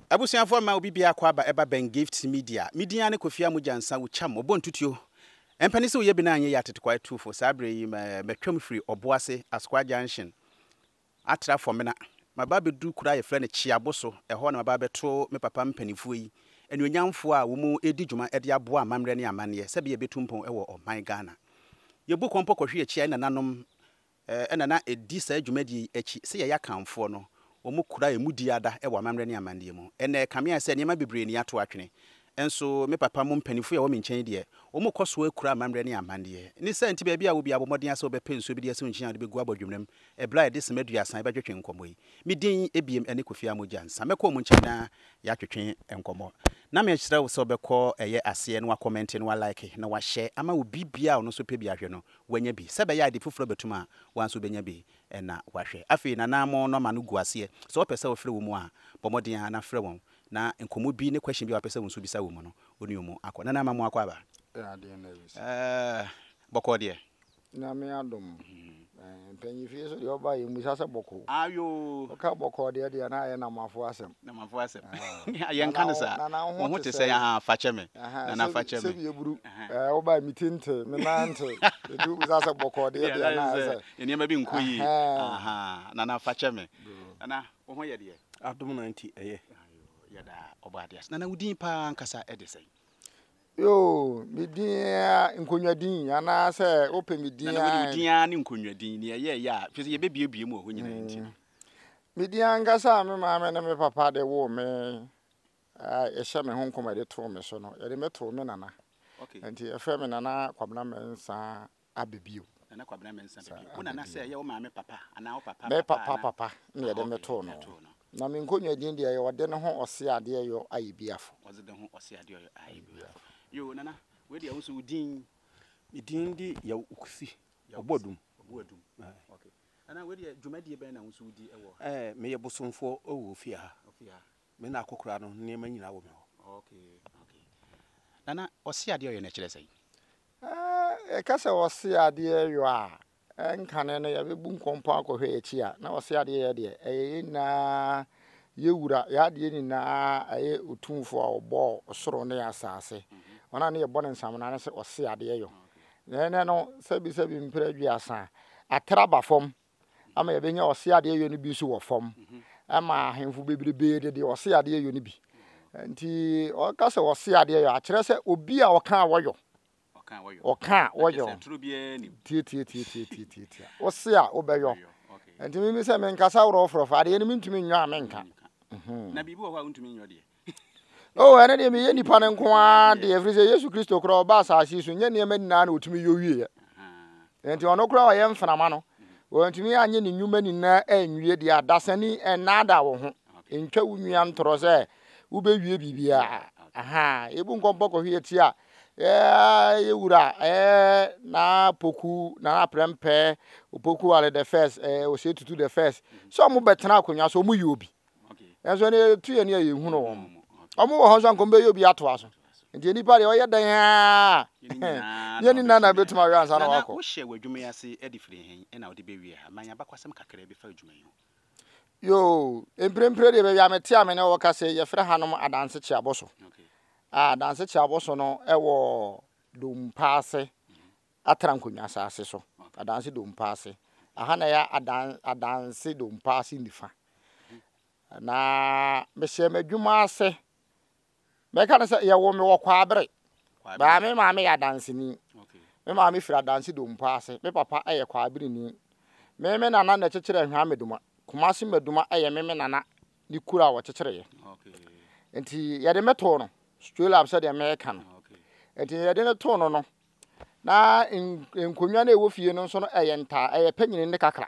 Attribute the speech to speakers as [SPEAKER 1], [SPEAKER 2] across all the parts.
[SPEAKER 1] Abusuafoɔ mma obi biara akwaaba ɛba Ben Gift Media. Me din ara ne Kofi Amogya Nsa wo kyam ɔbɔ ntutuo. Ɛmpɛ ne sɛ woyɛ bi na anyɛ yie atetekwaa atuufo. Saa berɛ yi matwam firi Ɔboase, Asokwa Junction, atra Fɔmena. Maba abɛduru kuro a yɛfrɛ no Kyeaboso. Ɛhɔ na maba abɛto me papa mpanimfoɔ yi, anuonyamfoɔ a wɔredi dwuma de aboa amammerɛ ne amanneɛ sɛdeɛ ɛbɛtu mpɔn wɔ ɔman Ghana. Yɛbu kɔmpɔ kɔhwe akyi a yɛn nananom na na ɛdi saa dwumadie yi akyi. Sɛ yɛyɛ Akanfoɔ no, wɔkura yɛn mudie ada wɔ amammerɛ ne amanneɛ mu. Ɛnnɛ, ɛkame ayɛ sɛ nneɛma bebree na yɛato atwene. Nso me papa mo mpanimfoɔ a ɛwɔ me nkyɛn yi deɛ, wɔkɔ so ara kura amammerɛ ne amanneɛ. Ne saa nti, baabi a wɔ biara, bɔ mmɔden ara sɛ wobɛpɛ nsuo bi de asi wo nkyɛn a wode bɛgu abɔdwemena mu ɛberɛ a yɛde sima aduasa rebɛtwetwe nkɔmmɔ yi. Me din ebiem ne Kofi Amoah Nsa. Mɛkɔ wɔn nkyɛn na yɛatwetwe nkɔmmɔ. Na mesrɛ wo sɛ wobɛkɔ ɛyɛ aseɛ na woakɔmɛnte na woalike na woahyɛ ama obi biara a ɔno nso pɛ bi ahwɛ no wanya bi. Sɛ ɛbɛyɛ a ade foforɔ bɛtum a, wo ara nso wobɛnya bi na woahwɛ. Afei Nana mo nɔma no gu aseɛ. Sɛ wopɛ sɛ wofrɛ wɔn mu a, bɔ mmɔden ara na frɛ wɔn na nkɔmmɔ bi ne question bi a wopɛ sɛ wo nso bisa wɔ mu no, wo ne wɔn akɔ. Nana ama mo akɔ aba? Ɛɛ, bɔkɔɔ deɛ.
[SPEAKER 2] Nyame adom. Mpanyinfie so deɛ ɔba yɛ mmusa sɛ bɔkɔɔ.
[SPEAKER 1] Ayoo.
[SPEAKER 2] Ɔka bɔkɔɔ deɛ deɛ na ayɛ namafo asɛm.
[SPEAKER 1] Namafo asɛm. Yɛn ka no saa.
[SPEAKER 2] Nana wo
[SPEAKER 1] ho te sɛ aha fakyɛ me. Nana fakyɛ me.
[SPEAKER 2] Sɛbi eburu. Ɛɛ woba mi ti nte, me nan nte. Edu wobusa sɛ bɔkɔɔ deɛ deɛ na ayɛ sɛ.
[SPEAKER 1] Nneɛma bi nkɔ yie. Aha. Nana fakyɛ me. Nana wo ho yɛ deɛ?
[SPEAKER 3] Adom na nti ɛyɛ.
[SPEAKER 1] Ayoo yɛda ɔbɔ adeɛ ase. Nana wo din paa ankasa ɛde sɛn?
[SPEAKER 2] Yoo, me din ara, nkonnwa din, anaasɛ wopɛ me din
[SPEAKER 1] ara. Nana wode wo din ara ne nkonnwa din, nea ɛyɛ ɛyɛ a, firi sɛ yɛbɛbuebue mu wɔ hɔ nyinaa nti no.
[SPEAKER 2] Me din ankasa a me maame ne me papa de woo me, a ɛhyɛ me ho nkɔm a yɛde too me so no, yɛde me too me nana. Nti yɛfrɛ me Nana Kwabena Mensah Abɛ bio.
[SPEAKER 1] Nana Kwabena Mensah Abɛ bio. Wo nana sɛ ɛyɛ wo maame papa anaa wo papa
[SPEAKER 2] papa? Me papa papa na yɛde me too no. Na me nkonnwa din deɛ ɛyɛ ɔde ne ho ɔse adeɛ yɔ ayɛ biafo.
[SPEAKER 1] Ɔde ne ho ɔse adeɛ yɔ ayɛ biafo. Yoo Nana, wei deɛ wo nso wo din?
[SPEAKER 3] Me din de Yaw Okusi Ɔboadum.
[SPEAKER 1] Ɔboadum. Okay. Nana wei deɛ dwumadie bɛn na wo nso wodi wɔ ha?
[SPEAKER 3] Ɛɛ meyɛ bosomfoɔ wɔ ofie ha.
[SPEAKER 1] Ofie ha.
[SPEAKER 3] Me na akɔkora no nneɛma nyinaa wɔ me hɔ.
[SPEAKER 1] Okay, okay. Nana, ɔse adeɛ ɔyɛ no ɛkyerɛ sɛn?
[SPEAKER 2] Yɛka sɛ ɔse adeɛ yɔ a, ɛnkane no yɛbɛbu nkɔmpɔ akɔhwɛ akyi a, na ɔse adeɛ yɛ deɛ, ɛyɛ yɛn nyinaa yɛ wura, yɛ adeɛ nyinaa ɛyɛ otumfoɔ a ɔbɔɔ ɔsoro ne asase. Ɔno a ne yɛbɔ no nsamena no sɛ ɔse adeɛ yɔ. Na ɛnɛ no, sɛbisɛbi mprɛ aduasa, atra ba fam ama yɛbɛnya ɔse adeɛ yɔ no bi nso wɔ fam ama ahemfo bebrebe de deɛ ɔse adeɛ yɔ no bi. Nti ɔka sɛ ɔse adeɛ yɔ akyerɛ sɛ obi a ɔka a wɔyɔ. Ɔka a wɔyɔ. Tietietietietietia. Ɔse a wobɛyɔ. Nti mimi sɛ menkasa worɔforɔfo adeɛ no mentumi nyɔ a menka.
[SPEAKER 1] Na biribi wɔ hɔ a wontumi nyɔ deɛ?
[SPEAKER 2] Oh, ɛno deɛ meyɛ nipa no nko ara deɛ, ɛfiri sɛ Yesu Kristo koraa ɔba asase yi so, nyɛ nneɛma nyinaa na ɔtumi yɔ wieɛ. Nti ɔno koraa ɔyɛ mframa no, wɔntumi anyɛ ne nnwuma nyinaa anwie deɛ adasani ɛnnaadaa wo ho, ntwa wo nua ntorɔ sɛ wobɛwie biribiara. Aha, yɛbu nkɔmpɔ kɔhwe akyi a, yɛ wura ɛɛ na poku na aprɛmpɛ opoku wale the first ɛɛ ɔsɛ tutu the first sɛ ɔmo bɛtena akonnwa so ɔmo yɛ obi. Nanso ɛno yɛtu yɛn ani a yɛhunu wɔn. Wɔn wɔ hɔ nso anka wɔbɛyɛ obi atoa so. Nti nipa deɛ ɔyɛ dɛn ara yɛn nyinaa na bɛtumi awe ansa na wakɔ.
[SPEAKER 1] Nana, wohyɛ w'adwuma yi ase de firi he na wode bɛwie ha? Ma yɛn abakwasɛm kakra bi fa adwuma yi ho.
[SPEAKER 2] Yoo, mprempren deɛ baabi a mete a me ne wo kasa yi, yɛfrɛ hanom Adanse Kyeaboso. A Adanse Kyeaboso no wɔ Dompaase Atra nkonnwa asase so, Adanse Dompaase. Aha na ɛyɛ Adan, Adanse Dompaase nifa. Na mehyɛ m'adwuma ase. Mɛka no sɛ yɛwɔ me wɔ Kwaabere. Baa me maame yɛ adanseni. Me maame firi Adanse Dompaase. Me papa yɛ Kwaabereni. Me me nana na ɛkyekyere Ahwea Meduma. Kumasi Meduma yɛ me me nana ne kuro a wɔkyekyereeɛ. Nti yɛde me too no straight up sɛdeɛ mɛka no. Nti yɛde no too no no, na nkonnwa no a ɛwɔ fie no nso no ɛyɛ ntaa ɛyɛ panyini ne kakra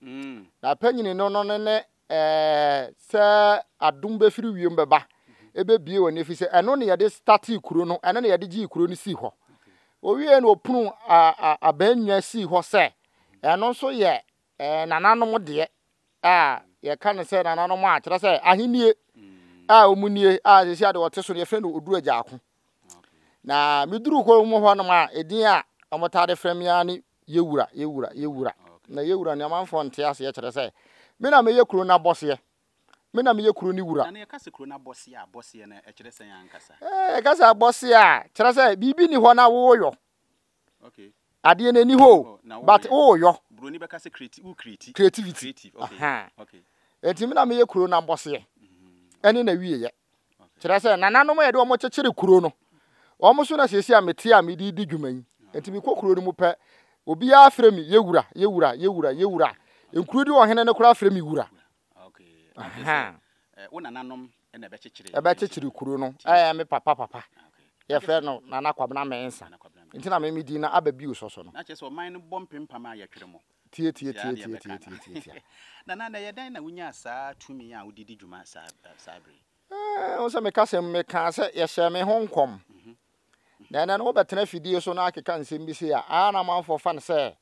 [SPEAKER 2] mm. na panyini no no ne ne ɛɛ sɛ adom bɛfiri wiem bɛba ɛbɛbie wɔ ne fi sɛ ɛno ne yɛde startee kuro no ɛno ne yɛde gyee kuro no sii hɔ owie na ɔpunu abannwa sii hɔ sɛ ɛno nso yɛ ɛɛ nananom deɛ a yɛka no sɛ nananom a kyerɛ sɛ ahennie a wɔn nie a sɛsi ade wɔte so no yɛfrɛ no oduru agyaako Na meduruu kurom hɔnom a, edin a wɔtaa de frɛ me ara ne Yewura, Yewura, Yewura. Na Yewura nea amanfoɔ nte aseɛ kyerɛ sɛ me na meyɛ kuro no abɔseɛ. Me na meyɛ kuro no wura.
[SPEAKER 1] Na na yɛka sɛ kuro no abɔseɛ a, abɔseɛ no ɛkyerɛ sɛn ankasa?
[SPEAKER 2] Ɛɛ, yɛka sɛ abɔseɛ a, kyerɛ sɛ biribi nni hɔ na woyɔ.
[SPEAKER 1] Okay.
[SPEAKER 2] Adeɛ no ɛni hɔ o, but woyɔ.
[SPEAKER 1] Buroni bɛka sɛ creati, wo creati.
[SPEAKER 2] Creativity.
[SPEAKER 1] Creative, okay.
[SPEAKER 2] Aha.
[SPEAKER 1] Okay.
[SPEAKER 2] Enti me na meyɛ kuro no abɔseɛ ɛne n'awieɛ. Kyerɛ sɛ nananom a yɛde wɔn kyekyere kuro no, wɔn so na seesei a mete a mede redi dwuma yi. Enti mekɔ kuro no mu pɛ, obiara frɛ me yɛwura, yɛwura, yɛwura, yɛwura. Nkuro di ɔhene no koraa frɛ me wura.
[SPEAKER 1] Okay. Aha. Wo nananom na ɛbɛkyekyere.
[SPEAKER 2] Ɛbɛkyekyere kuro no. Ɛyɛ me papa papa. Yɛfrɛ no Nana Kwabena Mensah. Nti na me me din no aba bio sɔ so no.
[SPEAKER 1] Na kyerɛ sɛ ɔman no bɔ mpempam a yɛtwere mo.
[SPEAKER 2] Tie tie tie tie tie tie tie tie.
[SPEAKER 1] Nana na ɛyɛ dɛn na wonyaa saa tumi a wode di dwuma saa saa bere yi?
[SPEAKER 2] Ɛɛ, wo sɛ meka sɛ mekaa sɛ yɛhyɛɛ me ho nkɔm. Na ɛnɛ no wobɛtena afidie so na akeka nsɛm bi sei a, aa na amanfoɔ fa no sɛ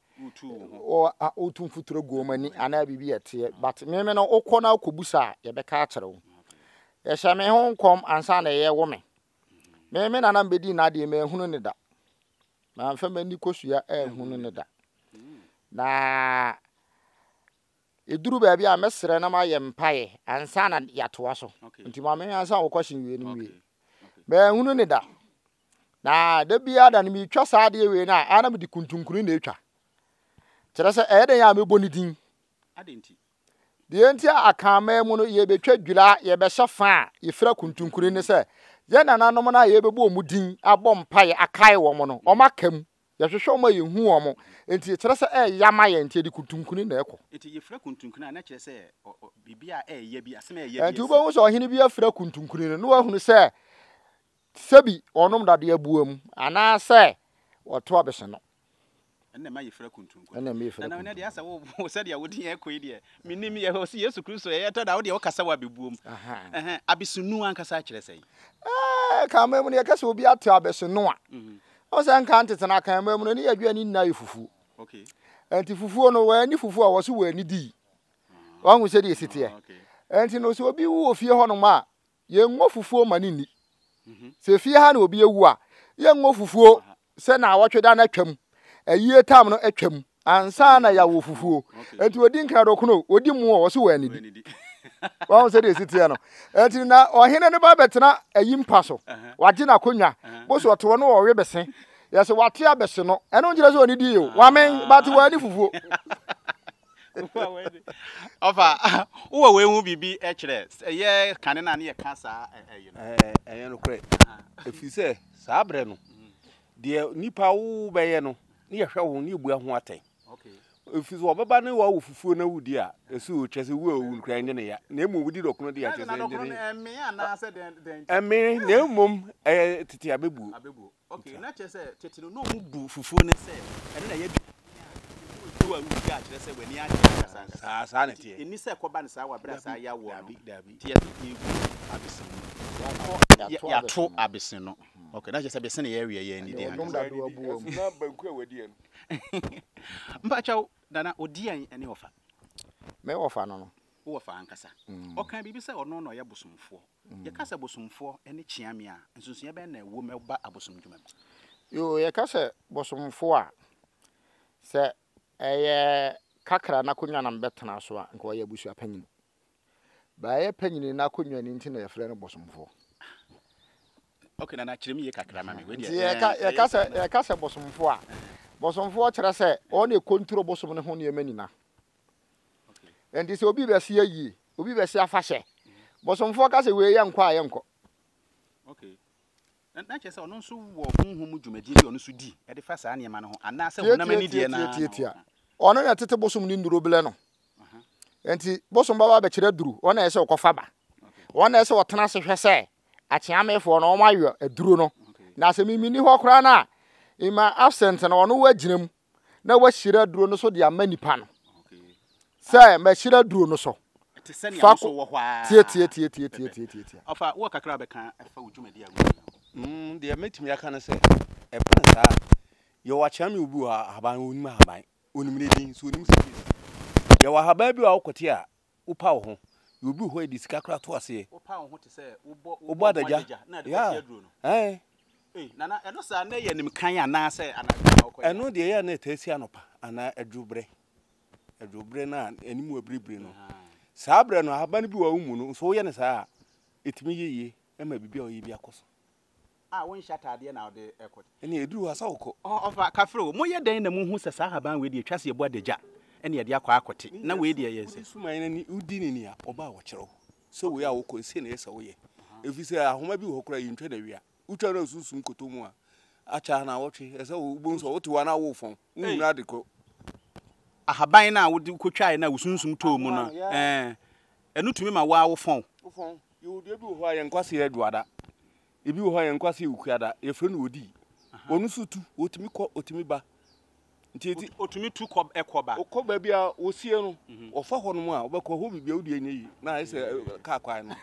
[SPEAKER 2] wotu mfuturo gu wɔn ani anaa biribi a ɛteɛ. But meme no wokɔ na wokɔbusa a yɛbɛka akyerɛ wo. Yɛhyɛ me ho nkɔm ansa na ɛyɛ me. Me me nana mbɛdi n'adeɛ manhunu ne da. Mamfa m'ani kosua anhunu ne da. Na Ɛduru baabi a mɛsrɛ na mayɛ mpaeɛ ansa na yɛatoa so. Nti ma me ansa wo question wie no nwie. Manhunu ne da. Na da biara da no metwa saa adeɛ wei no a, ana mede kuntunkuni na ɛtwa. Kyerɛ sɛ ɛyɛ dɛn a mɛbɔ ne din. Deɛ nti a Akanman mu no yɛbɛtwa dwira, yɛbɛhyɛ fa a yɛfira kuntunkuni ne sɛ yɛn nananom no a yɛbɛbɔ wɔn din abɔ mpaeɛ akae wɔn no, wɔn aka mu. Yɛhwehwɛ wɔn a yɛnhu wɔn. Enti ɛkyerɛ sɛ ɛyɛ ma yɛn, enti yɛde kuntunkuni na ɛkɔ.
[SPEAKER 1] Enti yɛfira kuntunkuni a, na ɛkyerɛ sɛ biribi a ɛyɛ bi, asɛm a ɛyɛ bi
[SPEAKER 2] asi. Enti wobɛhu sɛ ɔhene bi afira kuntunkuni no, na wahunu sɛ sɛbi ɔnom dadeɛ aboa mu, anaasɛ ɔto abese no.
[SPEAKER 1] Ɛnna ɛma yɛfira kuntunkuni.
[SPEAKER 2] Ɛnna ɛma yɛfira
[SPEAKER 1] kuntunkuni. Nana, deɛ asɛ wo sɛdeɛ wo din ɛkɔ yi deɛ, menim yɛ hɔ sɛ Yesu Kristo ɛyɛ tɔ da wo deɛ wokasa wɔ abɛbuom. Abesonu ankasa kyerɛ sɛn?
[SPEAKER 2] Ɛɛ, Kanman mu no yɛka sɛ obi ate abesonu a, mhm. Wohu sɛ nka ntete no akanman mu no ne yɛaduane nyinaa yɛ fufuo. Nti fufuo no wɔanni fufuo a wɔso wɔanni dii. Wahu sɛdeɛ ɛsi teɛ. Nti no sɛ obi wu wɔ fie hɔnom a yɛnwɔ fufuo ma no nni. Mhm. Sɛ fie ha na obi awu a yɛnwɔ fufuo sɛ naawɔtwe da no atwam ayie tam no atwam ansa na yɛawɔ fufuo. Nti ɔdi nkradɔkono ɔdi mu a wɔso wɔanidi. Wahu sɛdeɛ ɛsi teɛ no. Ɛnti na ɔhene no ba bɛtena ayi mpa so. Wagye n'akonnwa. Boso ɔte hɔ no ɔwe bese. Yɛsɛ wate abɛse no. Ɛno nkyerɛ sɛ ɔne die o. Wamen, but wani fufuo.
[SPEAKER 1] Ɔfa, wowɔ wei ho biribi kyerɛ? Ɛyɛ kane no a ne yɛka saa ɛyi no.
[SPEAKER 3] Ɛyɛ nokorɛ. Ɛfiri sɛ saa berɛ no, deɛ nipa wo bɛyɛ no, ne yɛhwɛ wo ne yɛbua ho atɛn. Ɛfiri sɛ ɔbɛba ne wawo fufuo na wodi a, ɛso kyerɛ sɛ wu a owu no koraa ɛnyɛ ne ya. Na mmom wodi dɔkono deɛ akyerɛ sɛ ɛnyɛ ne ya. Ɛmee na mmom ɛyɛ tete abɛbuo.
[SPEAKER 1] Okay, na kyerɛ sɛ tete no na wɔn bu fufuo no sɛ ɛno na ɛyɛ aduane a ɛmu a wodi a kyerɛ sɛ w'ani agye ankasa ankasa.
[SPEAKER 3] Saa saa na ɛteɛ.
[SPEAKER 1] Ɛnni sɛ ɛkɔba no saa wɔ abere a saa yawoɔ no.
[SPEAKER 3] Daabi daabi.
[SPEAKER 1] Nti yɛde yɛgu abese no. Yɛato abese no. Okay, na kyerɛ sɛ bese na yɛrewe yɛn ani di ankasa.
[SPEAKER 3] Ɛso na banku a wadi no.
[SPEAKER 1] Mpakyɛw, Nana, odiɛn ne ɔfa?
[SPEAKER 2] Me wɔfa no no.
[SPEAKER 1] Wo wɔfa ankasa. Mm. Ɔka biribi sɛ ɔno na ɔyɛ bosomfoɔ. Mm. Yɛka sɛ bosomfoɔ ne kyeame a, nsonsonoeɛ bɛn na ɛwom ɛba abosom dwuma mu?
[SPEAKER 2] Yoo, yɛka sɛ bosomfoɔ a, sɛ ɛyɛ kakra n'akonnwa na mebɛtena so a, nka ɔyɛ abusua panyin. Baayɛ panyini n'akonnwa no nti na yɛfrɛ no bosomfoɔ.
[SPEAKER 1] Okay, Nana, kyerɛ me yie kakra ma me. Wei deɛ,
[SPEAKER 2] Nti yɛka
[SPEAKER 1] ɛɛ,
[SPEAKER 2] yɛka sɛ yɛka sɛ bosomfoɔ a, bosomfoɔ kyerɛ sɛ ɔno na ɛkontro bosom no ho nneɛma nyina. Nti sɛ obi bɛse ayie, obi bɛse afahyɛ, bosomfoɔ ka sɛ wei yɛnkɔ a yɛnkɔ.
[SPEAKER 1] Okay. Na na kyerɛ sɛ ɔno nso wɔ honhom mu dwumadie bi a ɔno nso di de fa saa nneɛma no ho anaasɛ honam ani deɛ no ara na
[SPEAKER 2] Tiatiatiatiatiatia.
[SPEAKER 1] ɔka.
[SPEAKER 2] Ɔno na ɛtete bosom no nnuro blɛ no. Nti bosom bɛba abɛkyerɛ aduro, ɔno na ɛsɛ sɛ ɔkɔfa ba. Ɔno na ɛsɛ sɛ ɔtena ase hwɛ sɛ akyeamefoɔ no wɔayɔ aduro no. Na sɛ mimi ni hɔ koraa no a, in my absent no ɔno wagyina mu na wahyira aduro no so de ama nipa no. Sɛ mahyira aduro no so.
[SPEAKER 1] Te sɛ nea
[SPEAKER 2] Fa
[SPEAKER 1] wo nso
[SPEAKER 2] kɔ
[SPEAKER 1] wɔ hɔ ara.
[SPEAKER 2] tie tie tie tie tie tie tie tie.
[SPEAKER 1] Ɔfa wowɔ kakra a wobɛka ɛfa wo dwumadi a wodi ho?
[SPEAKER 3] Mm, deɛ mɛtumi aka ne sɛ, ɛba no saa a, yɛwɔ akyeame obi wɔ hɔ a, ahaban, ɔnnim ahaban. Ɔnim ne din, nso ɔnim sɛdeɛ ɛsi. Yɛwɔ ahaban bi wɔ hɔ a wokɔte a, wopa wo ho. Yɛwɔ obi wɔ hɔ a yɛde sika koraa to aseɛ.
[SPEAKER 1] Wopa wo ho te sɛ wobɔ
[SPEAKER 3] Wobɔ
[SPEAKER 1] wobɔ ho
[SPEAKER 3] adagya.
[SPEAKER 1] adagya na yɛde
[SPEAKER 3] Yeah.
[SPEAKER 1] kɔte aduro no.
[SPEAKER 3] Ɛɛ.
[SPEAKER 1] Ei, Nana, ɛno saa na ɛyɛ animkan anaasɛ anadwo na wokɔyɛ?
[SPEAKER 3] Ɛno deɛ ɛyɛ a na ɛtaa si anɔpa anaa adwoberɛ. Adwoberɛ no a anim abiribiri no. Saa berɛ no, ahaban bi wɔ a wommu no, nso woyɛ no saa a, ɛtumi yɛ yie ma biribi a woyɛ bi akɔ so.
[SPEAKER 1] A wonhyɛ ataadeɛ na wode kɔ.
[SPEAKER 3] Ɛnneɛ ɛduru hɔ a, sɛ wokɔ.
[SPEAKER 1] Ɔfa, Kafre o, moyɛ dɛn na mohu sɛ saa ahaban wei deɛ ɛtwa sɛ yɛbɔ adagya na yɛde akɔ akɔte, na wei deɛ yɛ sɛ.
[SPEAKER 3] Wode suman no ani, wodi no ni a, ɔba a ɔkyerɛ wo sɛ wei a wokɔ yi, sei na ɛyɛ sɛ woyɛ. Ɛfiri sɛ ahoma bi wɔ hɔ koraa a, yɛntwa no awia. Wotwa no a sunsum kɔtɔ mu a, akyɛ anaawɔtwe, ɛsɛ sɛ wobɛhu sɛ wote hɔ a na worefɔn, wonhunu ade kɔ.
[SPEAKER 1] Ahaban no a wode kɔtwaeɛ no a wo sunsum tɔɔ mu no, ɛɛ, ɛno tumi ma wo ara wofɔn.
[SPEAKER 3] Wofɔn. Yɛwɔ dua bi wɔ hɔ a yɛn nkwasea yɛ aduada. Ebi wɔ hɔ a yɛn nkwasea yɛ okuada. Yɛfrɛ no odii. Ɔno nso tu, ɔtumi kɔ, ɔtumi ba.
[SPEAKER 1] Nti eti. Otumi tu kɔ ɛkɔ ba.
[SPEAKER 3] Ɔkɔ baabi a wɔsie no, ɔfa hɔ nom a, ɔbɛkɔ hɔ biribi a wodi ɛnyɛ yie na ayɛ sɛ kaa kwan no.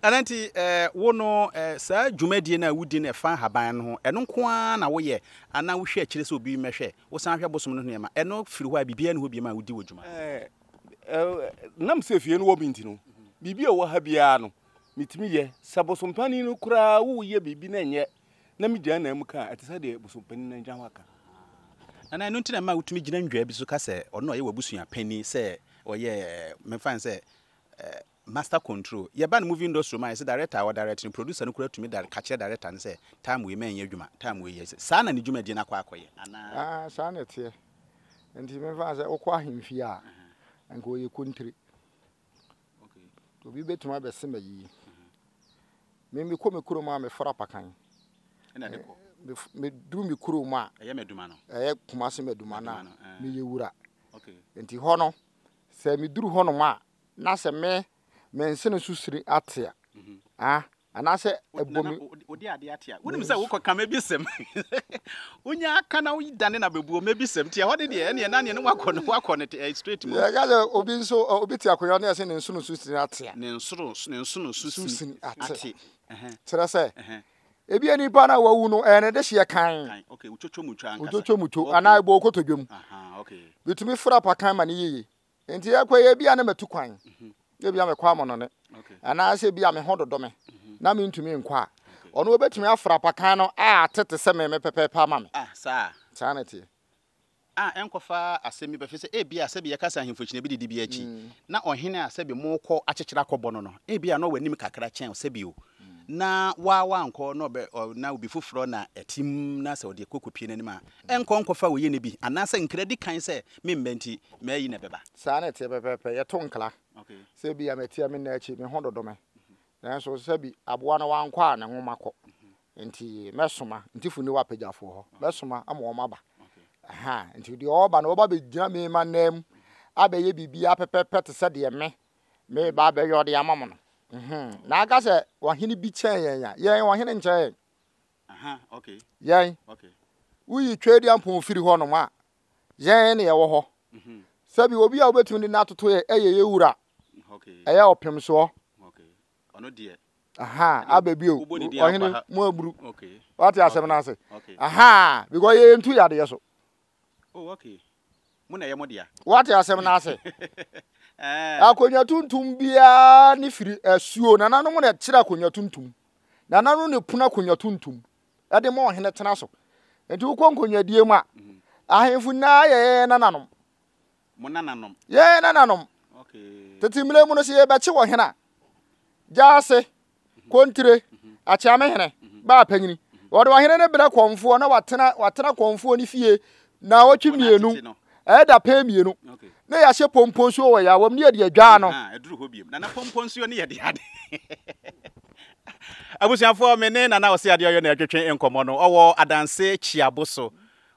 [SPEAKER 1] Nana nti wo no saa dwumadie no a wodi no ɛfa nhaban no ho, ɛno nko ara na woyɛ anaa wohwɛ akyire sɛ obi mmɛhwɛ? Wosan hwɛ bosom no ho nneɛma, ɛno firi hɔ a biribiara nni hɔ biom a wodi wɔ dwuma?
[SPEAKER 3] Nam sɛ fie no wɔ me nti no, biribi a ɛwɔ ha biara no, metumi yɛ. Sɛ bosompanin no koraa woyɛ biribi na ɛnyɛ na megyina nan mu ka a, ɛte sɛ deɛ bosompanin no agyina hɔ aka.
[SPEAKER 1] Nana, ɛno nti na ɛma wotumi gyina nnwaa bi so ka sɛ ɔno na ɔyɛ w'abusua panin sɛ ɔyɛ, memfa no sɛ master control. Yɛba no movie industry mu a, yɛsɛ director a ɔdirect no, producer no koraa tumi ka kyerɛ director no sɛ time wei mɛnyɛ adwuma, time wei yɛ. Saa na ne dwumadie no akɔ akɔyɛ anaa?
[SPEAKER 2] Ah, saa na ɛteɛ. Nti memfa no sɛ wokɔ ahemfie a, anka ɔyɛ kontire. Obi bɛtumi abɛse me ayi. Me mekɔ me kurom a meforo apakan. Meduru me kurom a ɛyɛ Kumase Maduma no a meyɛ wura. Nti hɔ no sɛ meduru hɔnom a na sɛ me me nsene so siri ate a, Anaasɛ ɛbɔ me.
[SPEAKER 1] Wode adeɛ ate a, wonim sɛ wokɔ ka mɛbisam. Wonya aka na wodane na bɛbuo mɛbisam. Nti ɛhɔ ne deɛ ɛneɛ na neɛ ne wakɔ no wakɔ no eh, straight mu.
[SPEAKER 2] Yɛka sɛ obi nso obi te akonnwa no yɛsɛ ne nsono so sini ate a.
[SPEAKER 1] Ne nsono ne nsono so sini ate.
[SPEAKER 2] Kyerɛ sɛ ebi nipa na wawu no ɛyɛ ne dehyeɛ kan.
[SPEAKER 1] Kan okay wotwotwo mu twa
[SPEAKER 2] ankasa. Wotwotwo mu to anaa ɛbɔ okotodwe mu.
[SPEAKER 1] Okay.
[SPEAKER 2] Bitumi fura pakan ma ne yiye. Enti ɛkɔ yi ebia na matu kwan, ebia mekɔ amɔnɔne, anaasɛ ebia me ho dodo me na mentumi nkɔ a, ɔno obetumi afra apakan no a ate te sɛ me me pɛpɛɛpɛ ama me.
[SPEAKER 1] Ah, saa.
[SPEAKER 2] Saa na ɛteɛ.
[SPEAKER 1] A ɛnkɔfa asɛm bi ba, efisɛ ebia sɛbe yɛka sɛ ahemfo kyina bi didi bi akyi, na ɔhene a sɛbe morekɔ akyekyere akɔbɔ no no, ebia na ɔwɔ anim kakra kyɛn wo, sɛbe o, na wo ara woankɔ na ɔbɛ, ɔ, na obi foforɔ na ɛte mu na sɛ ɔde kɔ kɔpie n'anim a, ɛnkɔ nkɔfa wei ne bi, anaasɛ nkra di kan sɛ memmɛ nti, m'ayi na ɛbɛba.
[SPEAKER 2] Saa na ɛteɛ pɛpɛɛpɛ. Yɛto nkra sɛ ebia matia me nna akyi, me ho dodo me. Nanso sɛbi aboa no wankɔ a ne nwoma kɔ. Nti mɛsoma, nti fo ni wɔ apagyafoɔ hɔ, mɛsoma ama wɔn aba. Aha, nti deɛ ɔreba no, ɔba bɛgyina me ma nan mu abɛyɛ biribiara pɛpɛɛpɛ te sɛ deɛ me meba abɛyɛ ɔde ama mo no. Mhm. Na aka sɛ ɔhene bi kyɛn yɛn a, yɛn ɔhene nkyɛn yɛn. Yɛn, woyi Tweaduampɔn firi hɔnom a, yɛn na yɛwɔ hɔ. Mhm. Sɛbi obi a wobɛtumi de no atoto yɛ ɛyɛ yɛ wura. Ɛyɛ ɔpem soɔ. Aha, aba bio. Ɔhene mu aburu. Wate asɛm no ase. Aha, because yɛyɛ ntu yadeɛ so.
[SPEAKER 1] Oh, okay. Mo na ɛyɛ mo dea.
[SPEAKER 2] Wate asɛm no ase. Eh. Akonnwa tuntum biara ne firi asuo. Nananom na ɛkyerɛ akonnwa tuntum. Nananom na ɛpunu akonnwa tuntum ɛde ma ɔhene tena so. Nti wokɔ nkonnwadie mu a, mhm. ahemfo nyinaa yɛ yɛn nananom.
[SPEAKER 1] Mo nananom.
[SPEAKER 2] Yɛn nananom.
[SPEAKER 1] Okay.
[SPEAKER 2] Tete mmerɛ mu no sɛ yɛbɛkye wɔ hene a, gyaase, kontire, akyeamehene, baa panyini. Wɔde ɔhene no brɛ kɔmfoɔ na watena watena kɔmfoɔ no fie naawɔtwe mmienu, ɛyɛ dapɛn mmienu. Na yɛahyɛ pompo nsuo wɔ yawam ne yɛde adwaa no.
[SPEAKER 1] Ɛduru hɔ biom. Nana pompo nsuo ne yɛde ade. Abusuafoɔ me ne Nana Ɔse Adeɛ Ɔyɔ na ɛtwetwe nkɔmmɔ no. Ɔwɔ Adanse Kyiabo so.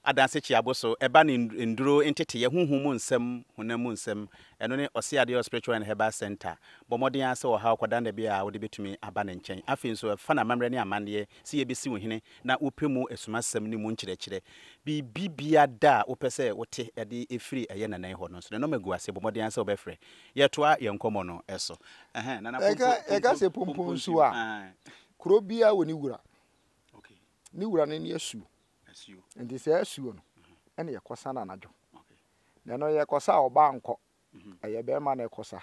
[SPEAKER 1] Adanse Kyiabo so, ɛba ne nnuro nteteyɛ, honhom mu nsɛm, honam mu nsɛm, ɛno ne Ɔseadeɛ Spiritual and Herbal Centre. Bɔ mmɔden ara sɛ ɔhaw kɔdan da bi a wode bɛtumi aba ne nkyɛn. Afei nso, ɛfa no amammerɛ ne amanneɛ sɛ yɛbɛsi wo hene na wopɛ mu asumasɛm ne mu nkyerɛkyerɛ. Biribi biada a wopɛ sɛ wote de firi ɛyɛ Nana yi hɔ no nso, ne nɔma gu ase, bɔ mmɔden ara sɛ wobɛfrɛ. Yɛtoa yɛn nkɔmmɔ no so. Ɛhɛn, Nana Pompo,
[SPEAKER 2] Yɛka sɛ Pompo nsuo a, kuro biara wɔ ne wura. Ne wura no ne asuo. Nti saa asuo no ɛna yɛkɔsa no anadwo. Na ɛno yɛkɔsa a ɔbaa nkɔ, ɛyɛ bɛrima na ɛkɔsa.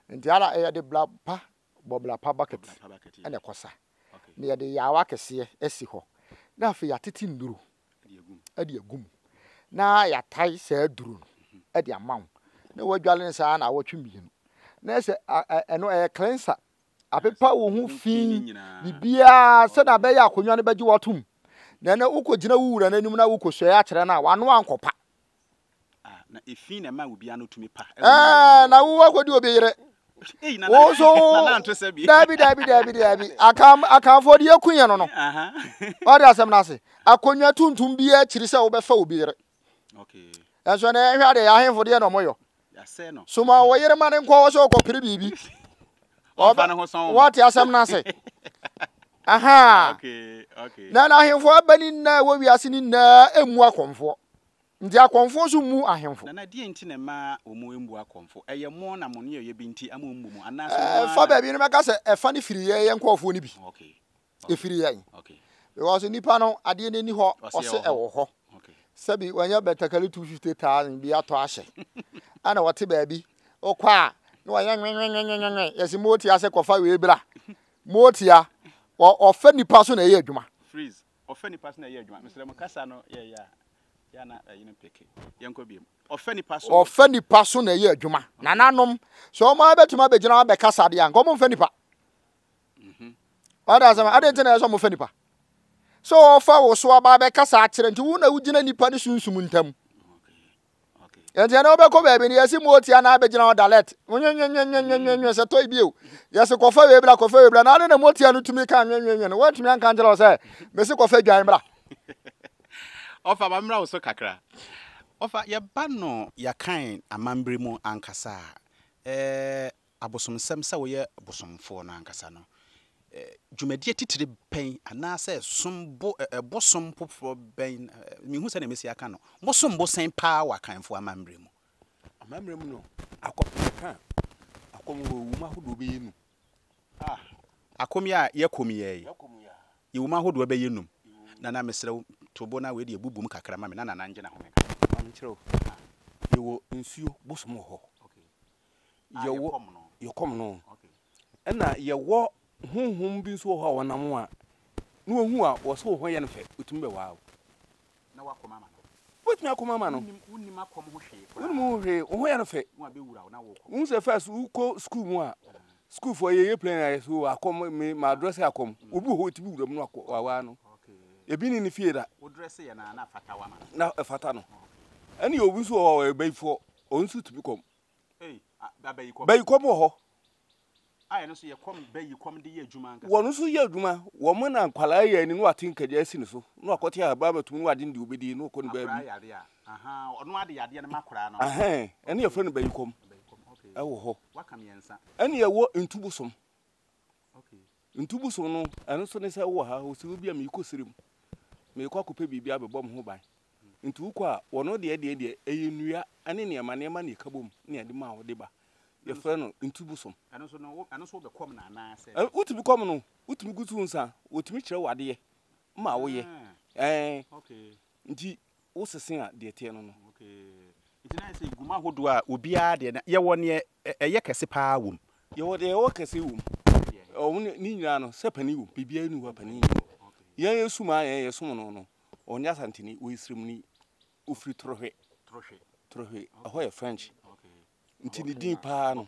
[SPEAKER 2] Nti ara yɛde bla pa bɔ bla pa bucket ɛna ɛkɔsa. Na yɛde yaawa kɛseɛ asi hɔ. Na afei yɛatete nnuro ɛde agu mu. Na yɛatae saa duro no ɛde ama wo. Na wadwale no saa na awɔtwe mmienu. Na ɛsɛ ɛno ɛyɛ cleanser. Apepa wo ho fi biribiara sɛdeɛ abɛyɛ akonnwa no bɛgye watom. Na ɛnɛ wokɔgyina wo wura no anim na wokɔsuae akyerɛ no a, wano ankɔpa.
[SPEAKER 1] Ah, na efi na ɛma obi ano tumi pa.
[SPEAKER 2] Ɛɛ, na wo akɔdi obi yere. Wo nso daabi daabi daabi daabi. Akam akamfoɔ de yɛku yɛn no no. Ɔde asɛm no ase. Akonnwa tuntum biara kyiri sɛ wobɛfa obi yere. Ɛnso na yɛhwɛ adeɛ yɛ ahemfo deɛ na ɔmo yɔ. Soma wo yere ma ne nkɔ hɔ sɛ ɔkɔpere biribi. Wɔte asɛm no ase. Aha. Na na ahemfo aba ne nyinaa ɛwɔ wiase ne nyinaa emu akɔmfoɔ. Nti akɔmfoɔ nso mmu ahemfo.
[SPEAKER 1] Nana deɛ nti na ɛma wɔn mmu akɔmfo? Ɛyɛ mo na mo nneyɛeɛ bi nti ama wɔn mmu mo anaasɛ wɔn ara
[SPEAKER 2] Ɛfa
[SPEAKER 1] na.
[SPEAKER 2] baabi no mɛka sɛ ɛfa no firi yɛn yɛn nkurɔfoɔ no bi. Ɛfiri yɛn. Because nipa no adeɛ no nni hɔ ɔse ɛwɔ hɔ. Sɛbi wanya batakari 250,000 bi atɔ ahyɛ. Ɛna ɔte baabi ɔkɔ a na wayɛ nwenwenwenwenwen yɛse motia sɛ kɔfa wei bra. Motia ɔfa nipa so na ɛyɛ adwuma.
[SPEAKER 1] Freeze. Ɔfa nipa so na ɛyɛ adwuma. Mesrɛ mo kasa no yɛ yɛ a yɛ na ɛyi no peke. Yɛnkɔ biom. Ɔfa nipa so.
[SPEAKER 2] Ɔfa nipa so na ɛyɛ adwuma. Nananom sɛ wɔn ara bɛtumi abɛgyina hɔ abɛkasa deɛ a nka wɔn mfa nipa. Ɔde asɛm ade nti na ɛsɛ wɔn fa nipa. Sɛ ɔfa wo so aba abɛkasa akyerɛ nti wo na wogyina nipa ne sunsum ntam. Nti ɛnɛ wobɛkɔ baabi no yɛse motia na abɛgyina hɔ dalet nwenwenwenwenwenwen sɛ tɔi bio yɛse kɔfa wei bra kɔfa wei bra na ade na motia no tumi ka nwenwenwen no woantumi anka nkyerɛ wo sɛ mese kɔfa dwan bra.
[SPEAKER 1] Ɔfa ma mmra wo so kakra. Ɔfa yɛba no yɛakan amambere mu ankasa a, ɛɛ Abosomsɛm sɛ woyɛ bosomfoɔ no ankasa no, dwumadie titire bɛn anaasɛ som bo, bosom foforɔ bɛn, menhu sɛdeɛ mɛsi aka no, mosom bo sɛn paa wɔ Akanfoɔ amammerɛ mu?
[SPEAKER 3] Amammerɛ mu no, akɔm yɛka a, akɔm wɔ ɛwom ahodoɔ bɛyɛ num.
[SPEAKER 1] Ah, akɔm yi a yɛkɔm yi ara yi, yɛwɔ mu ahodoɔ bɛyɛ num. Nana mesrɛ wo, to bo na wei deɛ bubum kakra ma me na Nana ngye n'ahome kakra.
[SPEAKER 3] Ma menkyerɛ wo, yɛwɔ nsuo bosom wɔ hɔ. yɛwɔ yɛkɔm no ɛna yɛwɔ honhom bi nso wɔ hɔ a wɔnam a na wɔhu a wɔsɛ wo ho yɛ no fɛ wɔtumi bɛwaa wo
[SPEAKER 1] na wakɔm ama no
[SPEAKER 3] wotumi akɔm ama no
[SPEAKER 1] wonim akɔm ho hwee
[SPEAKER 3] koraa wonim ho hwee wo ho yɛ no fɛ wohu sɛ first wokɔ sukuu mu a sukuufoɔ yɛyɛ plan a yɛsɛ akɔm me ma adrɛse akɔm obi wɔ hɔ wɔtumi wura mu no awaa no ebi ne ne fie da na ɛfata no ɛne obi nso wɔ hɔ ɔyɛ bayifoɔ ɔno nso tumi kɔm Bayikɔm wɔ hɔ. Wɔn nso yɛ adwuma. Wɔn na nkwadaa yɛ ani na wate nkagya asi ne so na wakɔte ahaban abɛtum na wagye ne deɛ obɛdi na ɔkɔ ne baabi. Ɛne yɛfrɛ no bayikɔm ɛwɔ hɔ. Ɛne yɛwɔ ntubosom. Ntubosom no ɛno nso ne sɛ wowɔ ha ɔsɛ obi a meekɔ serem meekɔ akɔpɛ biribi abɛbɔ me ho ban. Nti wokɔ a, wɔno deɛ deɛ deɛ ɛyɛ nnua ne nneɛma nneɛma na ɛka bom na yɛde ma wo de ba. Yɛfrɛ no ntubosom.
[SPEAKER 1] Ɛno nso no, ɛno nso wobɛkɔm no anaa sɛ?
[SPEAKER 3] Wotumi kɔm no, wotumi gu so nsa, wɔtumi kyerɛ wo adeɛ ma woyɛ. Ɛɛ. Nti wosese a deɛ ɛteɛ no no.
[SPEAKER 1] Nti na ayɛ sɛ gum ahodoɔ a obiara deɛ na yɛwɔ neɛ ɛyɛ kɛse paa wom.
[SPEAKER 3] Yɛwɔ deɛ ɛwɔ kɛse wom. Wɔn ne nyinaa no sɛ panin wom, biribiara nni hɔ a panin nni hɔ. Yɛn yɛsum a yɛn yɛsom no no, Ɔnyɛ Asanteni, ɔyɛ Siremuni. Ɔfiri Torohwe. Torohwe, ɛhɔ yɛ French. Nti ne din paa no,